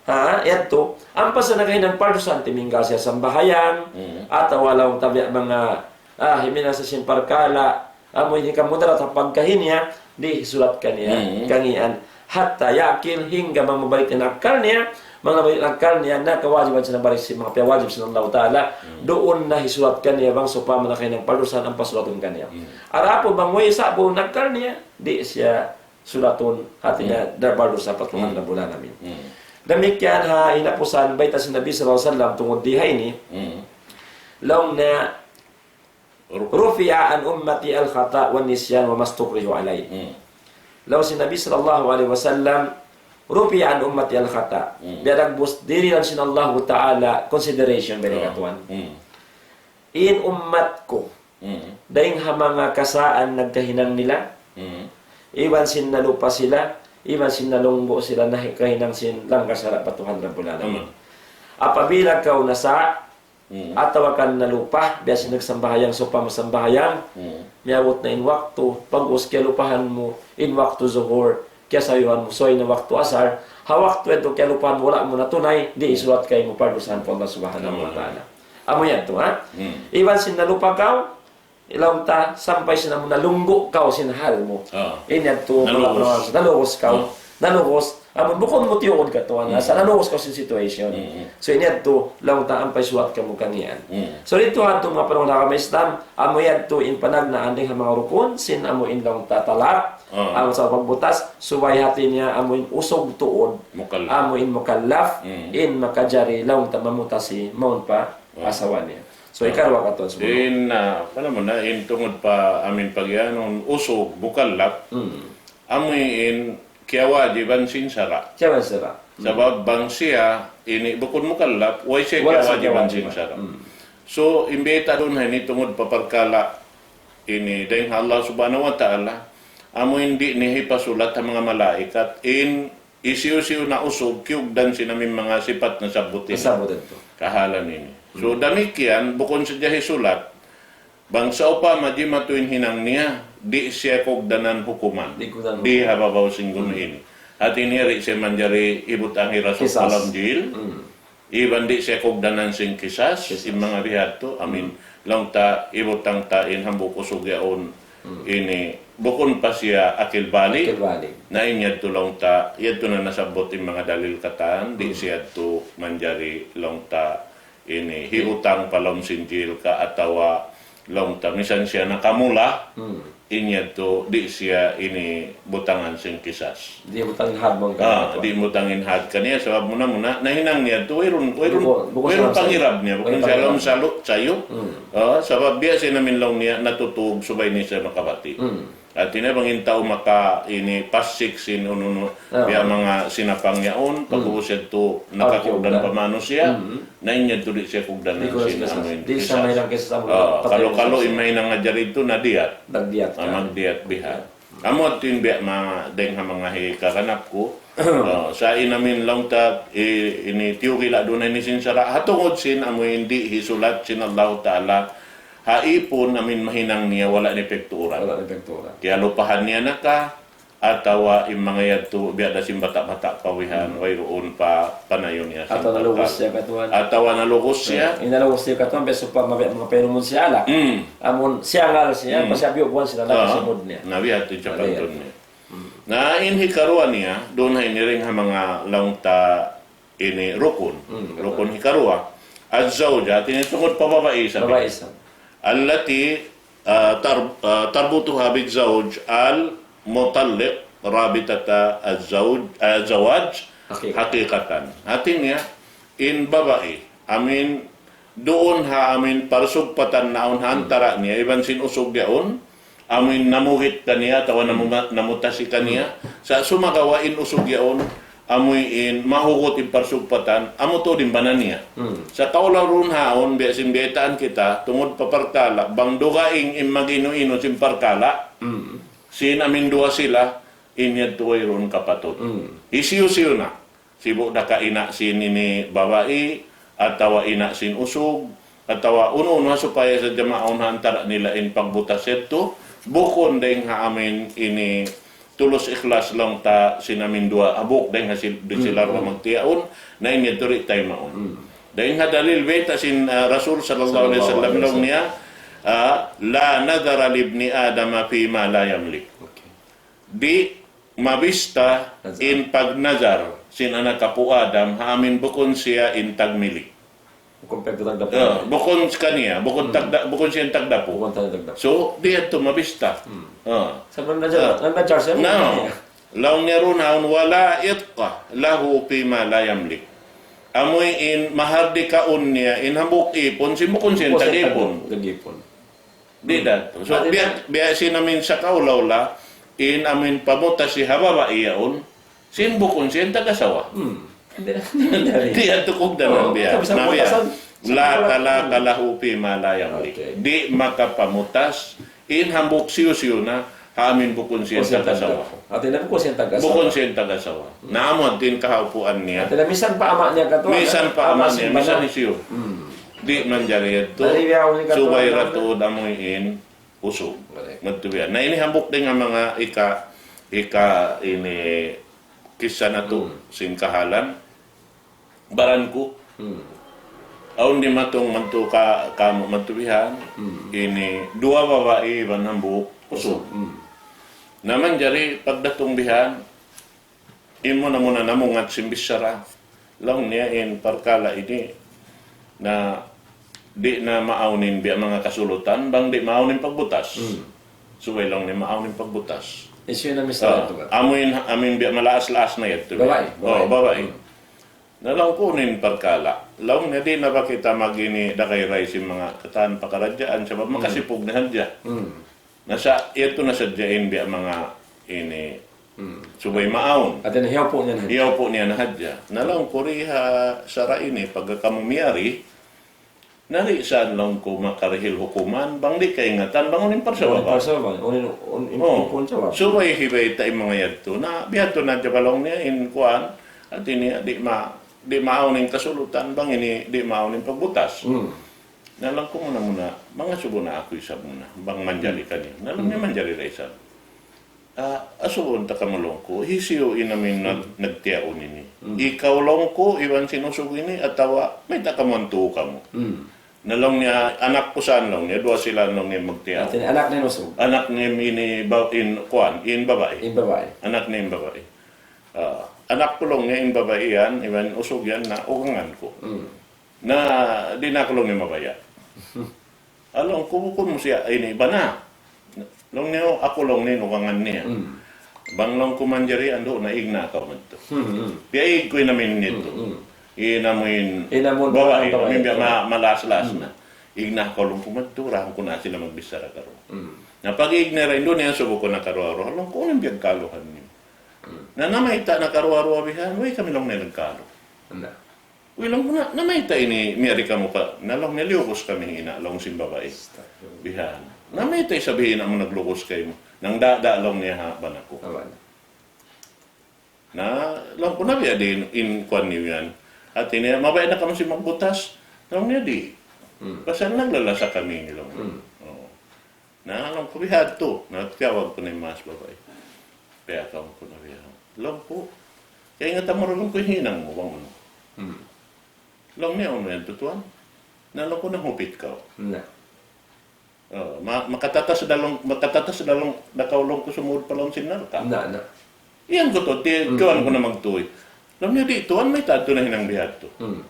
Ha, yadtu. Ampa sa' nakahinang pardusahan, timinggal siya sambahayang, atawa laung ta biya' manga, ah, himinang sa sin parkala', amu in hikamudarat ha pagkahi niya, di' hisulat kaniya kangīan. حتى يعقل, hangkan bang mabalik in akkal niya, bang nabalik in akkal niya, na kawajiban siya nabalik sin manga piyawajib sin Allah Ta'ala, duun na hisulat kaniya bang sawpama nakahinang pardusahan ampa sulatun kaniya. Adapun bang way sa'bu in akkal niya, di' siya sulatun, hati niya da pardusa pa Tuhan Rabbul Alamin. Damikkiyan ha hinapusan bayta' sin Nabi sallallahu alayhi wasallam tungud di ha ini, laung niya, رفع عن أمتي الخطأ والنسيان وما استكرهوا عليه. Laung sin Nabi sallallahu alayhi wasallam, رفع عن أمتي الخطأ. Biya' dagbus dirilan sin Allahu Ta'ala consideration, biya' katuan. In ummat ku, Mm. Dayng ha manga kasaan nagkahinang nila, Mm. iban sin nalupa sila, iban sin nalunggu' sila na kahinang sin langgal sara' pa Tuhan Rabbul Alamin. Mm. Apabila kaw nasa, Mm. atawa ka nalupa, biya' sin nagsambahayang, sawpama sambahayang, Mm. miyabut na in waktu, pag-ubus kiyalupahan mu, in waktu zuhur, kiyasayuhan mu, subay na waktu asar, ha waktu yadtu kiyalupahan mu, wala' mu natunay, di' isulat kaymu pardusahan pa Allah Subhanahu wa Ta'ala. Amu yadtu, ha? Mm. Iban sin nalupa kaw, laung ta, sampay sin amu nalunggu' kaw sin hal mu. Ah. In yadtu, Nalugus. Nalugus kaw. Ah. Nalugus. Amun bukun mu tiyuud katuan. Mm. Sa' nalugus kaw sin situation. Mm, mm. So, in yadtu, laung ta, ampa isulat kamu kaniyan. Mm. So, didtu ha yadtu manga panaw na agama Islam, amu yadtu in panagnaan dayng ha manga rukun, sin amu in laung ta talak, Ah. amu sa' pagbutas, subay hati niya, amu in usug tuud, Mukallaf. amu in mukallaf, Mm. in makajari laung ta mamutasi, mawn pa Ah. asawa niya. So, Ah. ikaruwa katuan subay. In, ah, apa naman na, in tungud pa amin pagiyanun usug, mukallaf, Mm. amu in kiyawajiban sin sara'. Kiyawajiban sara'. Mm. Sabab bang siya, ini bukun mukallaf, way siya Wala' siya kiyawajiban sin kiyawajiban. sara'. Mm. So, in bayta' duun ha ini tungud pa parkala' ini dayng ha Allah Subhanahu wa Ta'ala, amu in di' niya hipasulat ha manga malaikat, in hisiyu-siyu na usug, kiyugdan sin amin manga sipat nasabbut ini. Nasabbut ini. Kahalan ini. So, Hmm. damikkiyan, bukun sadja hisulat, bang sawpama jimatu in hinang niya, di' siya kugdanan hukuman. Di' kugdanan Di' hukuman. ha babaw sin gunu Hmm. ini. Hati niya di' siya manjari hibutang hi Rasul Qisas. pa lawm jil. Hmm. Iban di' siya kugdanan sin qisas, Qisas. in manga bihadtu, amin, Hmm. laung ta, hibutang ta in hambuuk usug yaun, Hmm. ini, bukun pa siya akil balig. Akil balig. Na in yadtu laung ta, yadtu na nasabbut in manga dalil katan, di' Hmm. siya yadtu manjari laung ta, ini, Hmm. hibutang pa lawm sin jil ka atawa laung ta, misan siya nakamula, Hmm. in yadtu, di' siya ini butangan sin qisas. Di' butang in had bang Ah, kaniya. di' butang in had kaniya, sabab muna-muna, nahinang niya yadtu, wayruun, wayruun, Bukun, bukun wayruun sa-, pangirab niya, bukun wayruun pangirab. Sa' lawm salu', sayu. Hmm. Ah, sabab biya' sin amin laung niya, natutug, subay ini siya makabati'. Hmm. Hati niya bang in tau maka ini pasik sin unu-unu, Ah. biya' manga sinapang yaun, Hmm. pag-ubus yadtu, Ah, nakakugdan kiyugdan. pa manusiya', Hmm. na in yadtu di' siya kugdanan Di' kugdanan sin sin qisas. amin Di' siya qisas. mahinang qisas amun Ah, patay kalu-kalu manusiya'. in mahinang ajari yadtu na diyat. Nagdiyat Ah, ka. magdiyat biha. Amu yadtu in biya' ma-, dayng ha manga hikaganap ku. Ah, sa' in amin laung ta, i-, ini tiyugila' duun ini sin sara'. Ha tungud sin amu in di' hisulat sin Allahu Ta'ala. Ha ipun amin mahinang niya wala' niya pagtuuran. Wala' niya pagtuuran. Kiyalupahan niya na ka, atawa in manga yadtu, biya' da sin bata'-bata' pa wihan, Hmm. wayruun pa panayu niya sin Atawa nalugus bakal. siya katuan. Atawa nalugus siya. Eh, in nalugus siya katuan, biya' sawpama biya' manga painumun siya alak. Hmm. Amun siyangal siya, Hmm. pa siya biyubuan siya alak, Ah. siya mud niya. Na biya' tu siya Ah, pantun iya. niya. Hmm. Na in hikaruwa niya, duun ha ini dayng ha manga laung ta ini rukun. Hmm, Rukun betul. hikaruwa. Az-zawja, hati niya tungud pa babai isab. Babai isab. Allati, ah, tar-, ah, tarbutuha biz-zawj al-mutalliq rabitata az-zawj, ah, zawaj Haqiqatan. haqiqatan. Hati niya, in babai, amin, duun ha amin parsugpatan naawn ha Hmm. antara niya, iban sin usug yaun, amuin namugit kaniya, atawa Hmm. namuma-, namutasi kaniya. Hmm. Sa' sumagawa' in usug yaun, amuin mahugut in parsugpatan, amu tuud in bana niya. Hmm. Sa' kaulaw duun haun, biya' sin biyaytaan kita, tungud pa parkala', bang dugaing in mag-inu-inu sin parkala', Hmm. sin amin duwa sila, in yadtu wayruun kapatut. Hmm. Hisiyu-siyu na. Sibu' da ka ina' sin ini babai, atawa ina' sin usug, atawa unu-unu ha supaya sadja maawn ha antara nila in pagbutas yadtu, bukun dayng ha amin ini tulus ikhlas laung ta sin amin duwa, hambuuk dayng ha sil-, di Hmm, sila duwa hmm. magtiyaun, na in yadtu di' taymaun. Hmm. Dayng ha dalil bayta' sin, ah, Rasul sallallahu alayhi wasallam Sallallahu alayhi laung niya, ah, لا نذر لابن آدم فيما لا يملك. Okay. Di' mabista Nazar. in pagnazar sin anak apu' Adam, ha amin bukun siya in tagmilik. Bukun pagtagdapu. Ya, bukun kaniya, bukun Hmm. tagda-, bukun siya in tagdapu. Bukun tagdapu. So, di' yadtu mabista. Hmm. Ah. Sa' man nazar, Ah. man nazar siya, Na, bukun niya. laung niya duun haun, ولا عتق له فيما لا يملك. Amuin mahardikaun niya, in hambuuk ipun, sin bukun siya in Bukun siya in tag-ipun. tag-, tag-ipun. Di' da. So, Adi biya', na. biya' sin amin sa kaulaw la, in amin pamutasi ha babai yaun, sin bukun siya in tag-asawa. Hmm. Di' na, di' na, di' na. Di' yadtu kugdanan Oh, biya'. Tapi sa Na biya'. putasan. لا طلاق له فيما لا يملك. Okay. Di' makapamutas in hambuuk hisiyu-siyu na ha amun bukun siya in tag-asawa. Hati niya bukun siya in tag-asawa. Bukun siya in tag-asawa. Na amu in kahaupuan niya. Hati niya misan pa ama' niya katu', misan pa ama' niya, misan hisiyu. Hmm. Di' manjari yadtu. Subay ra tuud amu in usug. Correct. Madtu biya'. Na ini hambuuk dayn ha manga hika-, hika ini kissa natu' sin kahalan. Baran ku. Hmm. Awn dimatung madtu ka-, kamu madtu bihan. Hmm. Ini duwa babai iban hambuuk usug. Hmm. Na manjari pagdatung bihan, in muna-muna namungat sin bichara. Laung niya in parkala' ini na di' na maawn in biya' manga kasulutan, bang di' maawn in pagbutas. Hmm. Subay laung niya maawn in pagbutas. Hisiyu na mister Ah, yadtu kan? Amu in, amu in biya' malaas-laas na yadtu. Babai, oh, babai. Babai. Hmm. Na laung ku unu in parkala'. Laung niya di' na ba kita mag-ini dagay-dagay sin manga katan pakaradjaan, sabab Hmm. makasipug na hadja. Hmm. Na sa', yadtu na sadja in biya' manga ini Hmm. subay maawn. Hati niya hiyaupu' niya na hadja. Hiyaupu' niya na hadja. Na laung ku ri ha sara' ini, pagka kamu miyari, na di' sa laung ku makarihil hukuman, bang di' kaingatan, bang unu in parsabab. Unu in parsabab, unu in, unu in, oh, unu in sabab. Subay hibayta' in manga yadtu. Na, bihadtu na hadja ba laung niya, in kuwan, hati niya, di' ma-, di' maawn in kasulutan, bang ini, di' maawn in pagbutas. Hmm. Na laung ku muna-muna, mangasubu na aku isab muna, bang manjari kaniyu. Na laung niya manjari da isab. Ah, asubuhun ta kamu laung ku, hisiyu in amu in nag-, nagtiyaun ini? Hmm. Ikaw laung ku, iban sin usug ini, atawa mayta' kamu antuu kamu? Hmm. Na laung niya, anak ku sa laung niya, duwa sila laung niya magtiyaun. Hati niya, anak niya in usug? Anak niya ini ba-, in, kuwan, in babai. In babai. Anak niya in babai. Ah, anak ku laung niya in babai yan, iban usug yan na ugangan ku. Hmm. Na, di' na aku laung niya mabaya'. Ah, laung ku bukun mu siya, ini, bana. Laung niya, aku laung niya, nukangan niya. Hmm. Bang laung ku manjari, andu' na igna kaw madtu. Hmm, hmm. Biya' ig ku in amu in yadtu. Hmm, hmm. In amu in babai, in amu in babai, amu in biya' ma-, malaas-laas na. Hmm. Igna kaw laung ku madtu, daran ku na sila magbichara karuwa. Hmm. Na pag-ig nila, andu' na yan subu ku na karuwa-ruwa. Laung ku, unu in biyagkaluhan niyu? Hmm. Na namayta' na karuwa-ruwa bihan, way kami laung niya nagkalu. Anda? Uy, laung ku na, namayta' ini miyari kamu pa, na laung niya liyukus kami ina', laung sin babai. Astagfirullah. Bihan. Namayta' isab in ina' mu naglukus kaymu. Nangdada laung niya ha bana ku. Ha bana. Na, laung ku na biya' diin in kuwan niyu yan. Hati niya, mabaya' na kamu sin magbutas. Laung niya di'. Hmm. Pasal naglalasa kami ini laung. Hmm. Oo. Na, laung ku bihadtu. Na, tiyawag ku na in maas babai. Piyakaun ku na biya'. Laung ku, kaingatan mu ra laung ku in hinang mu bang unu. Hmm. Laung niya, unu yan, tuwan? Na, laung ku, nanghupit kaw. Na. Oh, ma-, makatatas da laung, makatatas da laung, da kaw laung ku sumud pa lawm sin narka'. Na, na. Iyan ku tuud, ti-, hmm, tiyawan ku na magtuy. Laung niya, di', tuwan, mayta' tuud na hinang bihadtu. Hmm.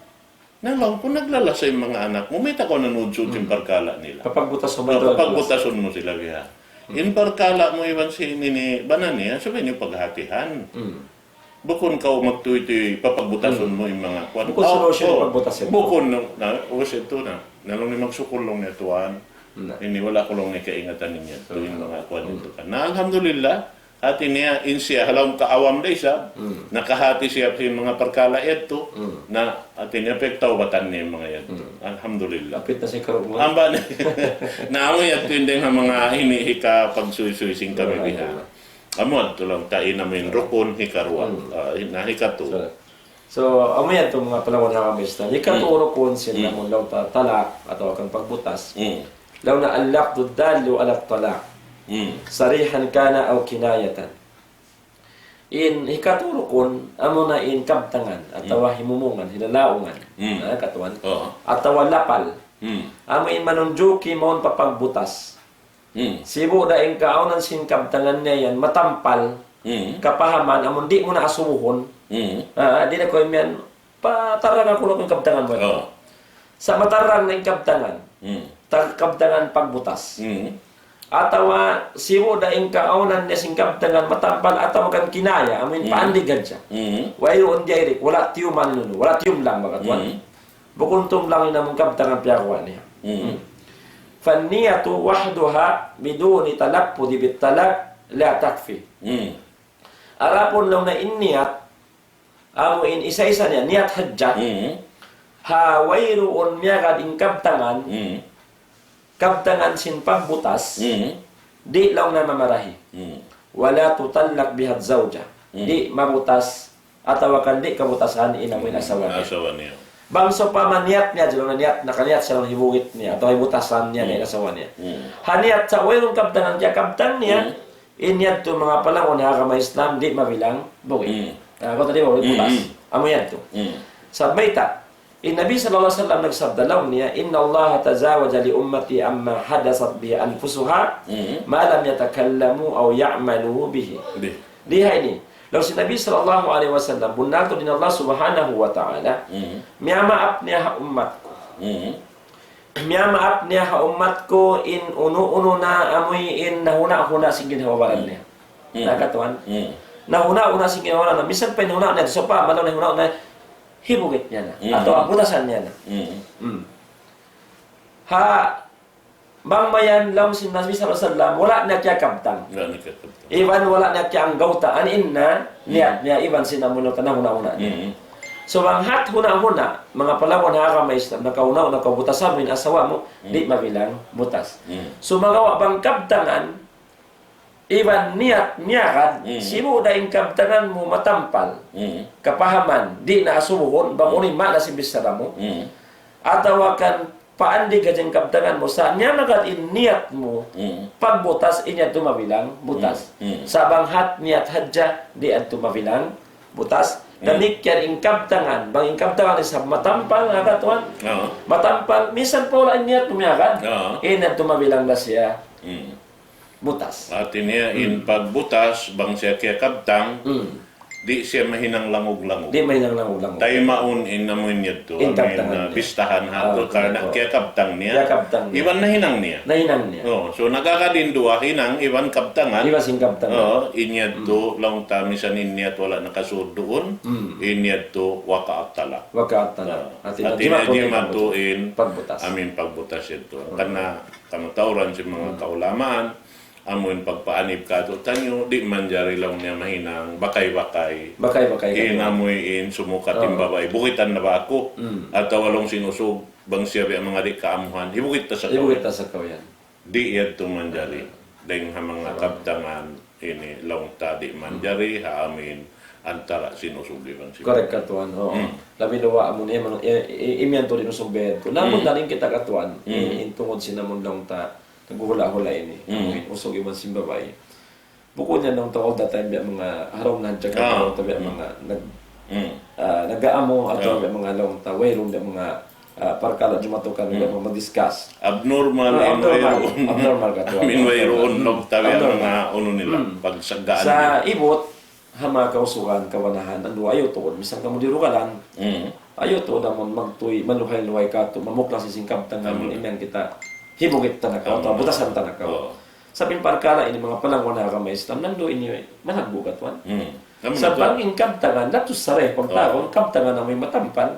Na laung ku, naglalasa in manga anak mu, mayta' kaw nanudsud sin, hmm, parkala' nila. Papagbutas mu, oh, papagbutas, papagbutas mu sila biha. Hmm. In parkala' mu iban sin ini, bana niya, subay niyu paghatihan. Hmm. Bukun kaw magtuy-tuy, papagbutasun mu in manga kuwan. Bukun solution, oh, pagbutas yan. Bukun, na, na, ubus yadtu na. Na laung niya magsukul laung niya, tuwan. Na. Ini wala' ku laung niya kaingatan niya. Tuwan in manga kuwan yadtu kan. Na, alhamdulillah, hati niya, in siya, ha lawm kaawam da isab, hmm, nakahati siya sin manga parkala' yadtu, hmm, na, hati niya, pagtawbatan niya in manga yadtu. Hmm. Alhamdulillah. Hapit na siya karuwa. Ampa na, na amu yadtu in dayn ha manga ini hikapagsuysuy sin kami biha. Alhamdulillah. Amu yadtu laung ta in amu in rukun hikaruwa. Hmm. Ah, na hikatu. So, so, amu yadtu manga palangga' ha kami Islam. Hikatu, hmm, rukun sin, hmm, amu laung ta talak atawa kan pagbutas. Hmm. Laung niya اللفظ الدال على الطلاق. Hmm. صريحا كان أو كناية. In hikatu rukun, amu na in kabtangan, atawa, hmm, himumungan, hilalaungan. Hmm. Ah, katuan. Oo. Atawa lapal. Hmm. Amu in manunjuki mawn pa pagbutas. Hmm. Sibu' da in kaawnan sin kabtangan niya yan, matampal, hmm, kapahaman, amun di' mu na asubuhun. Hmm. Ah, di' na kaw imiyan, patarrang aku laung in kabtangan mu. Oh. Sa' matarrang na in kabtangan. Hmm. Tag kabtangan pagbutas. Hmm. Atawa sibu' da in kaawnan niya sin kabtangan matampal atawa kan kinaya, amu in, hmm, paandig hadja. Hmm. Wayruun direct, wala' tiyumlang, wala' tiyumlang, manga tuwan. Hmm. Bukun tumlang in amun kabtangan piyakuha niya. Hmm. فالنية وحدها بدون تلفظ بالطلاق لا تكفي. Hmm. Adapun laung niya in niyat, amu in isa-isa niya, niyat hadja. Hmm. Ha wayruun miyagad in kabtangan, Mm. kabtangan sin pagbutas, Mm. di' laung niya mamarahi. Mm. ولا تطلق بها الزوجة. Mm. Di' mabutas, atawa kan di' kabutasan in amu in Mm. asawa niya. Asawa niya. Bang sawpama niyat niya, laung niya niyat, nakaniyat siya laung hibugit niya, atawa hibutasan niya na in Mm. asawa niya. Mm. Ha niyat sa' wayruun kabtangan kiyakabtang niya, Mm. in yadtu manga palangun ha agama Islam, di' mabilang bugit. Mm. Ah, kau tadi bugit Mm, butas. Mm. Amu yadtu. Mm. Sa' mayta', in Nabi sallallahu alayhi wasallam nagsabda laung niya, إن الله تجاوز لأمتي عما حدثت به أنفسها Mm. ما لم يتكلموا أو يعملوا به. Di. Di ha ini. Laung sin Nabi sallallahu alayhi wasallam, bunnal tuud in Allah subhanahu wa ta'ala, Mm. miyamaap niya ha ummat ku. Mm. Miyamaap niya ha ummat ku in unu-unu na amuin nahuna-huna sin ginhawa-baran Mm. niya. Mm. Na katuan? Mm. Nahuna-huna sin ginhawa-baran niya. Misan pa in huna niya, sawpama laung nahuna-huna, hibugit niya na. Mm. Atawa butasan niya na. Mm. Mm. Ha, bang mayan laung sin Nabi sallallahu alayhi wasallam, wala' niya kiyakabtang. Wala' niya kiyakabtang. Iban wala' niya kiyaanggawtaan, in na, Mm. niyat niya, iban sin amu in nahuna-huna niya. Mm. So, bang hat huna-huna, manga palangun ha agama Islam, nakahuna-huna kaw butasan mu in asawa mu, Mm. di' mabilang butas. Mm. Sumagawa' bang kabtangan, iban niyat miyagad, Mm. sibu' da in kabtangan mu matampal, Mm. kapahaman, di' na asubuhun, bang Mm. unu in maana sin bichara mu, Mm. atawa kan paandig hadja in kabtangan mu, sa' miyamagad in niyat mu, Mm. pagbutas, in yadtu mabilang butas. Mm. Mm. Sa' bang hat niyat hadja, di' yadtu mabilang butas. Mm. Damikkiyan in kabtangan, bang in kabtangan isab matampal, na katuan? Oo. Matampal, misan pa wala' in niyat mu miyagad, Oo. in yadtu mabilang da siya Mm. butas. Hati niya, in Mm. pagbutas, bang siya kiyakabtang, Mm. di' siya mahinang langug-langug. Di' mahinang langug-langug. Taymaun in amu in yadtu, In amu in, kabtangan uh, niya. Bistahan ha Ah, tu, karna' correct. Kiyakabtang niya. Kiyakabtang niya. Iban nahinang niya. Nahinang niya. Oh, so nagkakadin duwa, hinang iban kabtangan. Iban sin kabtangan. Oh, in yadtu, Mm. laung ta misan in niyat wala' nakasud duun, Mm. in yadtu وقع الطلاق. وقع الطلاق. Ah, hati niya, hati niya jimatu in pagbutas. Amu in pagbutas yadtu. Mm. Karna' kamatauran sin manga Mm. kaulamaan, amu in pagpaanib kātu'niyu, di' manjari laung niya mahinang bakay-bakay. Bakay-bakay. In amu in sumukat in babai, bukitan na ba aku? Mm. Atawa laung sin usug, bang siya biya' manga di' kaamuhan, hibukit ta sa kaw yan. Hibukit ta sa kaw yan. Di' yadtu manjari. Dayng ha manga kabtangan ini laung ta di' manjari, ha amu in antara' sin usug iban sin babai. Correct katuan, oo. Mm. Labi na wa amu in, i-, i-, imiyan tuud in usug biya' yadtu. Namun Mm. dayn kita katuan, Mm. in, in tungud sin amu in laung ta, naghula-hula ini. Mm. Amu in usug iban sin babai. Bukun niya laung ta all the time biya' manga haraw na hadja ka Ah. laung ta biya' Mm. manga nag-, Mm. ah, nag-aamu atawa Ah. biya' manga laung ta wayruun biya' manga, ah, parkala' jumatu kan biya' Mm. manga mag-discuss. Abnormal Ah, in abnormal. Wayruun. Abnormal katuan. Amu in wayruun laung ta biya' Abnormal. manga unu nila, Mm. pagsaggaan Sa' nila. Ibut, ha manga kausugan, kabanahan, andu' ayaw tuud, misan kamu di' rugalan. Mm. Ayaw tuud amun magtuy, maluhay-luhay katu', mamuklas sin kabtangan, Amun. Imiyan kita, hibugit ta na kaw, Amun. Atawa butasan ta na kaw. Oo. Sabab in parkala' ini manga palangun ha agama Islam, nandu' ini malaggu' katuan. Mm. Amun Sabab katuan. In kabtangan, datus sarih, pagtawagun, Oo. Kabtangan amu in matampal.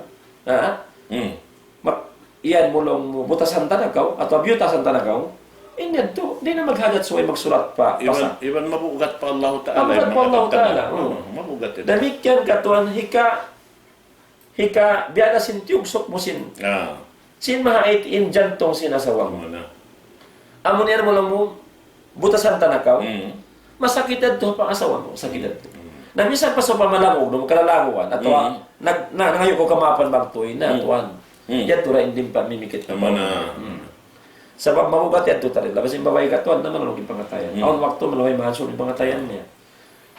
Ha? Mm. Mak-, iyan mu laung mu, butasan ta na kaw, atawa biyutasan ta na kaw, in yadtu, di' na maghajat subay magsurat pa, Iban, pasa. Iban mabugat pa Allahu Ta'ala, Mabugat pa Allahu Ta'ala, hmm. Hmm, mabugat yadtu. Damikkiyan katuan hika, hika, biya' na sin tiyugsuk mu sin. Ah. Sin mahait in jantung sin asawa mu. Amu na. Amu na yan mu laung mu, butasan ta na kaw. Mm. Masakit yadtu pa asawa mu, sakit yadtu. Mm. Na minsan pa sa pamalangug, nung kalalanguan, atawa Mm. nag-, na-, nangayu' kaw kamaapan magtuy na, Mm. tuwan. Mm. Yadtu ra in di' pa mimikit. Amu na. Mm. Sabab mabugat yadtu tadi. Labi sin babai katuan, na malugay in pangatayan. Mm. Awn waktu malugay mahansub in pangatayan niya.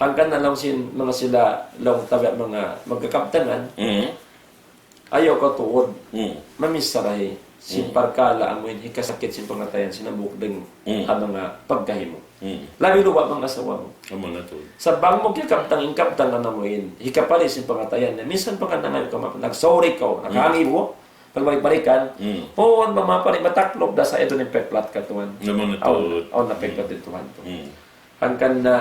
Hangkan na laung sin manga sila, laung ta biya' manga magkakabtangan. Mm. Ayaw kaw tuud. Hmm. Mamisarahi. Sin Hmm. parkala' amu in hikasakit sin pangatayan sin hambuuk dayng Hmm. ha manga pagkahi mu. Hmm. Labi luba' manga asawa mu. Amu na tuud. Sa' bang mu kiyakabtang in kabtangan amu in, hikapali sin pangatayan niya. Minsan pa ka nangayu' ka ma-, nag-sorry kaw, Hmm. nakahangi mu, pagbalik-balikan. Hmm. Puun, mamapali, mataklop da sa' yadtu in peklat katuan. Amu na tuud. Awn, awn na peklat Hmm. in Tuhan tu. Hmm. Hangkan na,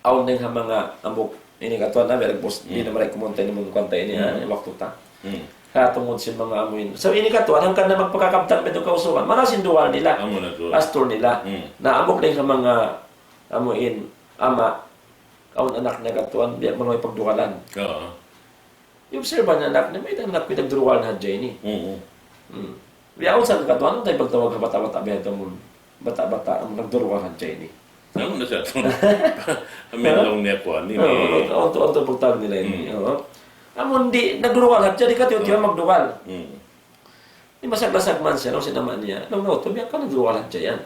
awn dayng ha manga hambuuk, ini katuan na, biya' boss, Hmm. di' na maray kumunta ini mung kanta ini, ha, Hmm. ini waktu ta. Hmm. Ha, tungud sin manga amu in. So, ini katuan, hangkan na magpakakabtang biya' yadtu kausugan. Marayaw sin duwal nila. Amu na tuud. Astur nila. Hmm. Na hambuuk dayng ha manga amu in, ama', awn anak niya katuan, biya' malugay pagdugalan. Oo. I-observe niya anak niya, mayta' anak niya nagdurugal hadja ini. Mm. Biya' awn sa katuan, tayo pagtawag ha bata'-bata' biya' ito mun. Bata'-bata', nagdurugal hadja ini. Ano na siya ito? Amin laung niya kuan ini. Oo, ito, ito, ito pagtawag nila ini. Oo. Amun di', nagdurugal hadja, di' katiyu-tiyu magdurugal. Di' masaglasag man siya, laung sin ama' niya. Laung niya, "Utu, biya' kaw nagdurugal hadja yan."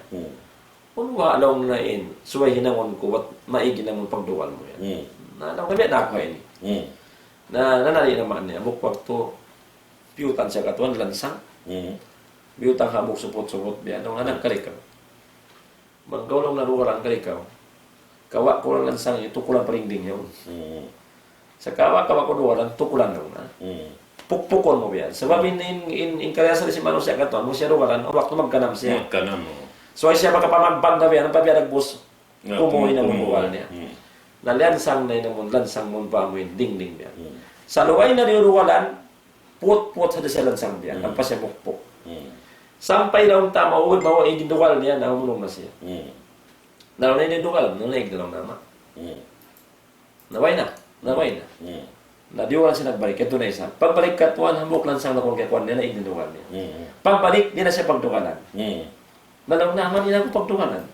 Unu ba laung niya in, subay hinangun ku, bat maig hinangun pagdugal mu yan. Na, laung niya, biya' na aku ini. Na, nanari in ama' niya, hambuuk waktu, piyutan siya katuan, lansang. Piyutan hambuuk suput-suput, biya', laung niya, "Anak, kari kaw. Bang kaw laung nadugalan, kari kaw. Kawa' kaw lansang ini, tukulan pa dingding yaun. Sa' kawa', kawa' kaw dugalan, tukulan daw na. Pukpukun mu biya' yan." Sabab in, in, in, in kariyasari sin manusiya' katuan, amu siya dugalan, waktu magkanam siya. Magkanam, oo. So, ay siya makapamagbang na biya' yan, ampa biya' dagbus, kumuhi na kumuhi. Dugal niya. Na lansang na in amun, lansang mun pa amu in dingding biya' yan. Sa' lugay na di' dugalan, put-put sa' da siya lansang biya' yan, ampa siya mukpuk. Sampay laung ta, mauwi, mauwi in dugal niya, na umulung na siya. Na laung niya in dugal, na laung niya in dugal na ama'. Na way na, na way na. Na diyugalan siya nagbalik, yadtu na isab. Pagbalik katuan, hambuuk lansang na kunu' kiyakuan niya, na in dugal niya. Pagbalik, di' na siya pagdugalan. Na laung niya, "Amin ini aku pagdugalan."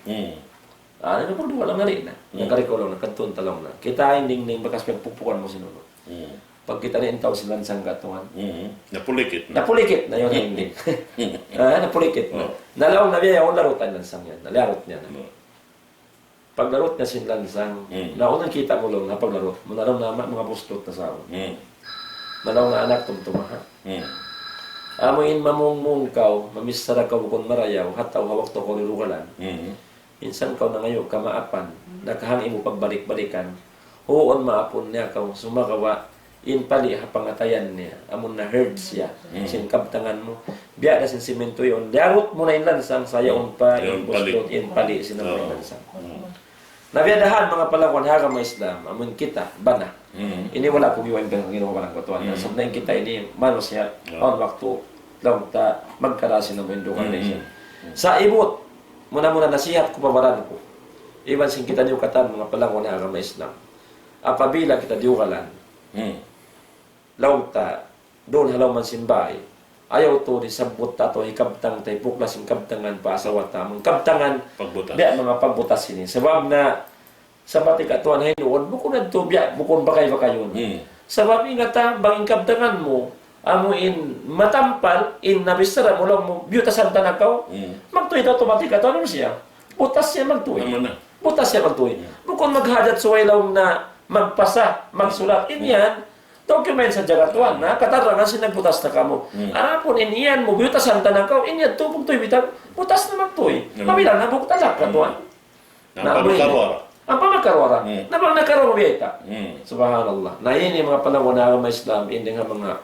Ah, ini pagdugalan, nari na. Nagkari kaw laung niya, kadtu ta laung niya. Kita' in dingding bakas piyagpukpukan mu sin unu. Pagkita' niya in tau sin lansang katuan. Napulikit na. Napulikit na yaun in dingding. Ah, napulikit na. Na laung niya, biya' yaun, larut in lansang yan. Nalarut niya na. Paglarut niya sin lansang, na unu in kita' mu laung niya paglarut mu, na laung niya, "Ama', manga buslut na sa awn." Na laung niya, "Anak, tumtuma ha. Amu in mamungmung kaw, mamichara kaw bukun marayaw, ha tau ha waktu kaw didugalan. Minsan kaw nangayu' kamaapan, nakahang imu pagbalik-balikan. Huun maapun niya kaw, sumagawa', in pali' ha pangatayan niya, amun na-hurt siya sin kabtangan mu. Biya' da sin simintu yaun, larut mu na in lansang, sa' yaun pa in buslut, in pali' sin amun lansang." Na biya' da han manga palangguan ha agama Islam, amun kita, bana. Ini wala' ku giwa in panginoon katuan. Sabab na in kita ini manusiya', awn waktu, laung ta, magkara sin amun dugal niya. Sa' ibut, muna-muna nasihat ku pa baran ku. Iban sin kitaniyu katan manga palangguan ha agama Islam. Apabila kita diyugalan, laung ta, duun ha lawm sin bāy. Ayaw tuud hisabbut ta atawa hikabtang ta, hipuklas in kabtangan pa asawa ta. Amun kabtangan, biya' manga pagbutas ini. Sabab na, sabab katuan ha hinduun, bukun yadtu biya', bukun bakay-bakayun. Sabab ingat ha, bang in kabtangan mu, amu in matampal, in nabichara mu laung mu, biyutasan ta na kaw, magtuy ta automatic katuan, unu siya? Butas siya magtuy. Butas siya magtuy. Bukun maghajat subay laung na magpasa, magsulat. In yan, document sadja katuan, na katarangan sin nagbutas na kamu. Adapun in yan mu, biyutasan ta na kaw, in yan tu, magtuy bitaw, butas na magtuy. Mabilang na bukun talak katuan. Na, ampa makaruwa. Ampa makaruwa. Na bang nakaruwa, biya' ta. Subhanallah. Na ini manga palangguan ha agama Islam, in dayn ha manga,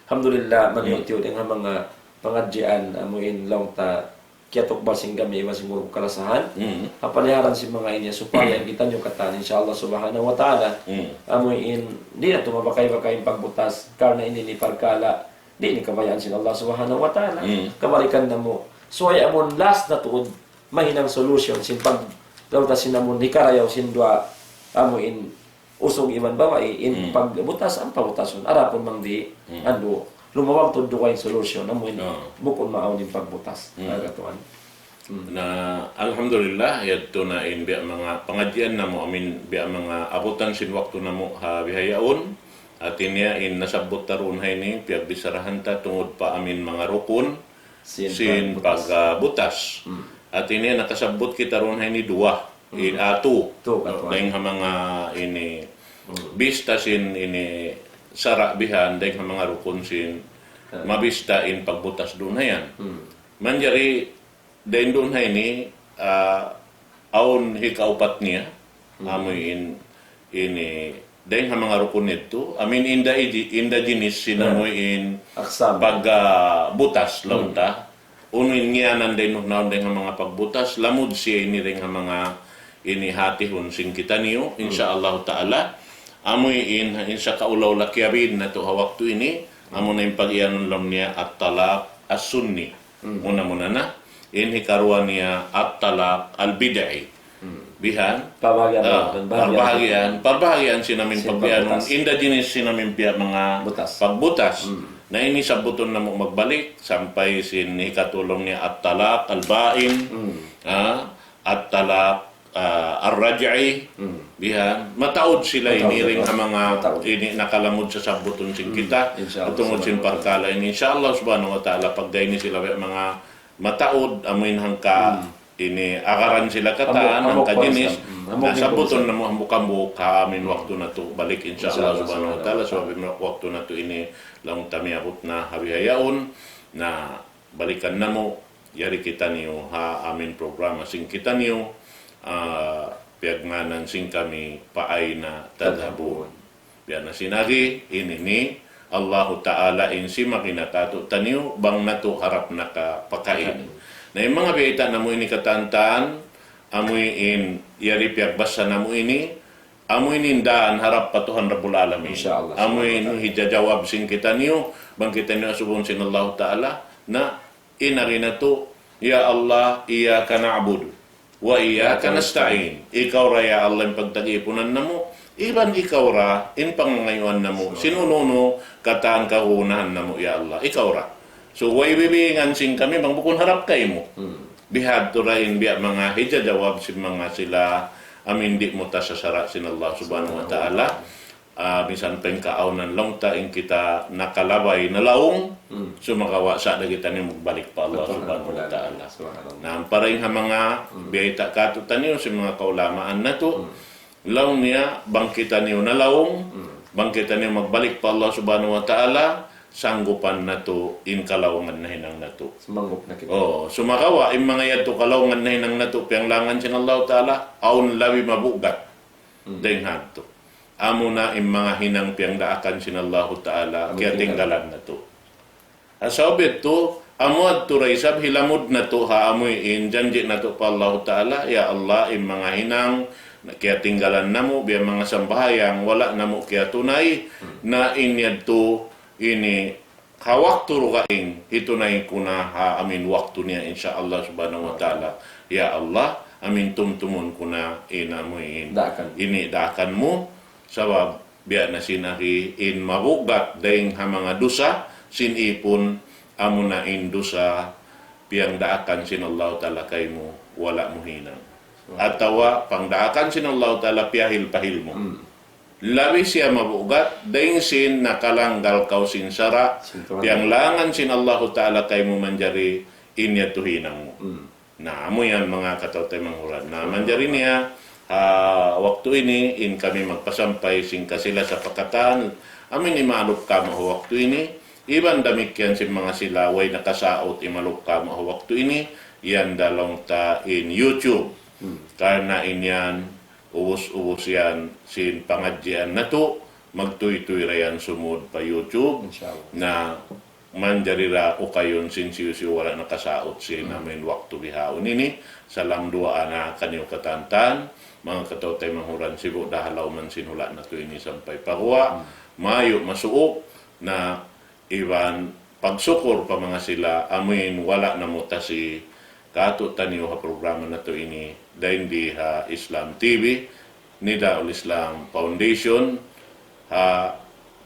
alhamdulillah, man YouTube, dayn ha manga pangadjian, amu in laung ta, kiyatukbal sin kami iban sin guru kalasahan. Kapaliharan sin manga ini supaya in kitaniyu katan, insya Allah subhanahu wa ta'ala. Amu in, di' na tu mabakay-bakay in pagbutas, karna' ini in parkala', di' ini kabayaan sin Allah subhanahu wa ta'ala. Kabalikan namu'. So, ay amun last na tuud, mahinang solution, sin pag, laung ta sin amun hikarayaw sin duwa, amu in, usug iban babai, in pagbutas, ampa butasun. Adapun bang di', andu', lumawag tuud dugaing solution, amu in, bukun maawn in pagbutas. Katuan. Na, alhamdulillah, yadtu na in biya' manga pangadjian namu', amu in biya' manga abutan sin waktu namu' ha bihaun. Hati niya in nasabbut ta duun ha ini, piyagbissarahan ta tungud pa amu in manga rukun sin pagbutas. Hati niya nakasabbut kita duun ha ini duwa. In, ah, tu. Dayn ha manga ini, bista sin ini sara' bihan, dayn ha manga rukun sin, mabista in pagbutas duun ha yan. Manjari, dayn duun ha ini, ah, awn hikaupat niya, amu in, ini, dayn ha manga rukun yadtu, amu in inda iji-, inda jinis sin amu in pag, ah, butas laung ta. Unu in ngiyanan dayn duun ha manga pagbutas, lamud siya ini dayn ha manga ini hatihun sin kitaniyu, insya Allah ta'ala. Amu in, in sa kaulaw lakiabin natu' ha waktu ini, amu na in pag-iyanun laung niya at-talaq as-sunni. Muna-muna na. In hikaruwa niya at-talaq al-bid'i. Bihan? Parbahagian, ah, parbahagian. Parbahagian, parbahagian sin amin pagbihanun, inda jinis sin amin biya' manga butas. Pagbutas. Na ini sabbutun namu' magbalik, sampay sin hikatulung niya at-talaq al-ba'in, ah, at-talaq, ah, ar-raj'i, bihan. Mataud sila ini dayn ha manga ini nakalamud sa sabbutun sin kita. Tungud sin parkala' ini, insya Allah subhanahu wa ta'ala, pagga ini sila biya' manga mataud, amuin hangka ini agaran sila katan, hangka jinis. Na sabbutun namu' hambuuk-hambuuk ha amin waktu natu' balik, insya Allah subhanahu wa ta'ala. Sabab in waktu natu' ini laung ta miyabut na ha bihaun. Na balikan namu', yari kitaniyu ha amin programa sin kitaniyu, ah, piyagngānan sin kami, فأين تذهبون. Biya' na sin agi, ini ini, Allahu Ta'ala in simagina katu'taniyu, bang natu' harap nakapakain. Na in manga biyayta' namu' ini katantan, amuin yari piyagbasa namu' ini, amuin in dān harap pa Tuhan Rabbul Alamin. Insya Allah. Amuin hijajawab sin kitaniyu, bang kitaniyu asubuhun sin Allahu Ta'ala, na in agi natu', يا الله إياك نعبد وإياك نستعين. Ikaw ra ya Allah in pagtagipunan namu', iban ikaw ra in pangangayuan namu', sin unu-unu katan kagunahan namu', ya Allah, ikaw ra. So, way bibingan sin kami bang bukun harap kaymu. Bihadtu ra in biya' manga hijajawab sin manga sila amin di' mutas ha sara' sin Allah subhanahu wa ta'ala. Ah, minsan pa in kaawnan laung ta in kita nakalabay na laung, sumagawa' sa' da kitaniyu magbalik pa Allah subhanahu wa ta'ala. Na ampa dayn ha manga biyayta' katu'taniyu sin manga kaulamaan natu', laung niya, bang kitaniyu nalaung, bang kitaniyu magbalik pa Allah subhanahu wa ta'ala, sanggupan natu' in kalaungan nahinang natu'. Sumanggup na kita. Oh, sumagawa', in manga yadtu kalaungan nahinang natu', piyanglangan sin Allah ta'ala, awn labi mabugat. Dayn hadtu. Amuna in manga hinang piyangdaakan sin Allahu Ta'ala, kiyatinggalan natu'. Sabab yadtu, amu yadtu da isab hilamud natu' ha amuin janji' natu' pa Allahu Ta'ala, ya Allah, in manga hinang, na kiyatinggalan namu', biya' manga sambahayang, wala' namu' kiyatunay, na in yadtu ini ha waktu dugaing, hitunay ku na ha amin waktu niya, insya Allah subhanahu wa ta'ala. Ya Allah, amin tumtumun ku na in amuin. Daakan. Ini daakan mu, sabab biya' na sin agi in mabugat dayn ha manga dusa, sin ipun, amuna in dusa, piyangdaakan sin Allah ta'ala kaymu, wala' mu hinang. Atawa pangdaakan sin Allah ta'ala piyahil-pahil mu. Labi siya mabugat, dayn sin nakalanggal kaw sin sara', piyanglangan sin Allahu ta'ala kaymu manjari in yadtu hinang mu. Na, amu yan manga kataw-taymanghuran. Na, manjari niya, ha waktu ini, in kami magpasampay sin kasila sapakatan, amin imalup kamu ha waktu ini, iban damikkiyan sin manga sila, way nakasaut imalup kamu ha waktu ini, yan da laung ta in YouTube. Karna' in yan, ubus-ubus yan sin pangadjian natu', magtuytuy ra yan sumud pa YouTube. Insya Allah. Na manjari ra ukayun sin hisiyu-siyu wala' nakasaut sin amin waktu bihaun ini, salam duwaa na kaniyu katantan, manga kataw-taymanghuran sibu' da ha lawm sin hula' natu' ini sampay pa guwa', mayu' masuuk, na iban pagsukur pa manga sila, amuin wala' namu' tasi katu'taniyu ha programa natu' ini, dayn di ha Islam T V, Nidaul Islam Foundation, ha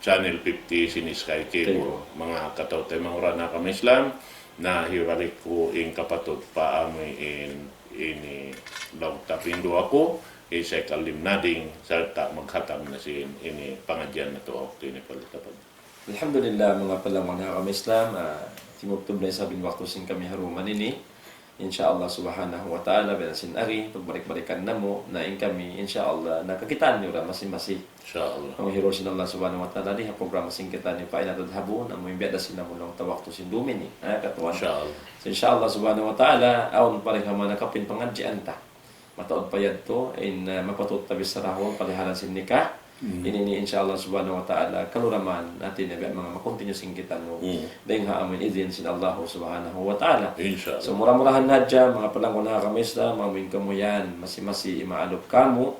Channel fifty sin Sky Cable. Manga kataw-taymanghuran ha agama Islam, na hibalik ku in kapatut pa amuin ini laung ta pindu aku, hi Sheikh Alim Nading, sarta' maghatam na sin ini pangadjian natu' waktu ini. Palita pa. Alhamdulillah, manga palangga' ha agama Islam, ah, timubtub na isab in waktu sin kami ha duman ini. Insya Allah subhanahu wa ta'ala, biya' na sin agi, pagbalik-balikan namu', na in kami, insya Allah, na kakitaan niyu da masi-masi. Insya Allah. Amu hirul sin Allah subhanahu wa ta'ala, di ha programa sin kitaniyu, فأين تذهبون, amu in biya' da sin amu laung ta waktu sin dum ini. Ha, katuan. Insya Allah. So, insya Allah subhanahu wa ta'ala, awn pa rin ha manga nakapin pangadjian ta. Mataud pa yadtu, in, ah, mapatut ta bissarahun, palihalan sin nikah. Ini ini, insya Allah subhanahu wa ta'ala, kaluraman, hati niya biya' manga makontinyu sin kitaniyu. Dayn ha amuin izin sin Allah subhanahu wa ta'ala. Insya Allah. So, mura-murahan hadja, manga palangga' ha agama Islam, amuin kamu yan, masi-masi imaalup kamu,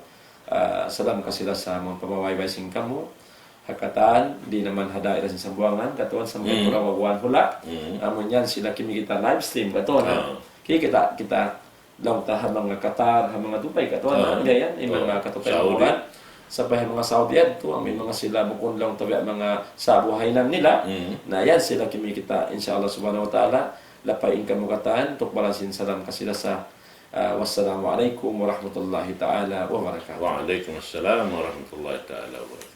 ah, salam kasi-lasa, manga pamawaybay sin kamu, ha katan, di' naman ha daira sin Sambuwangan, katuan, Sambuwangan, Kurawaguan, hula', amuin yan sila kimi kita live stream, katuan, ha? Ki kita, kita, Laung ta ha manga Qatar, ha manga Dubai, katuan na, yan, in manga katutan Saudi. Sampay ha manga Saudi yan, tu, amu in manga sila bukun laung ta biya' manga sabu ha hinang nila. Na yan sila kimikita', insya Allah subhanahu wa ta'ala, lapay in kamu katan, tukbalan sin salam kasi-lasa. Ah, wassalamu alaykum warahmatullahi ta'ala wabarakatuh. وعليكم السلام ورحمة الله تعالى وبركاته.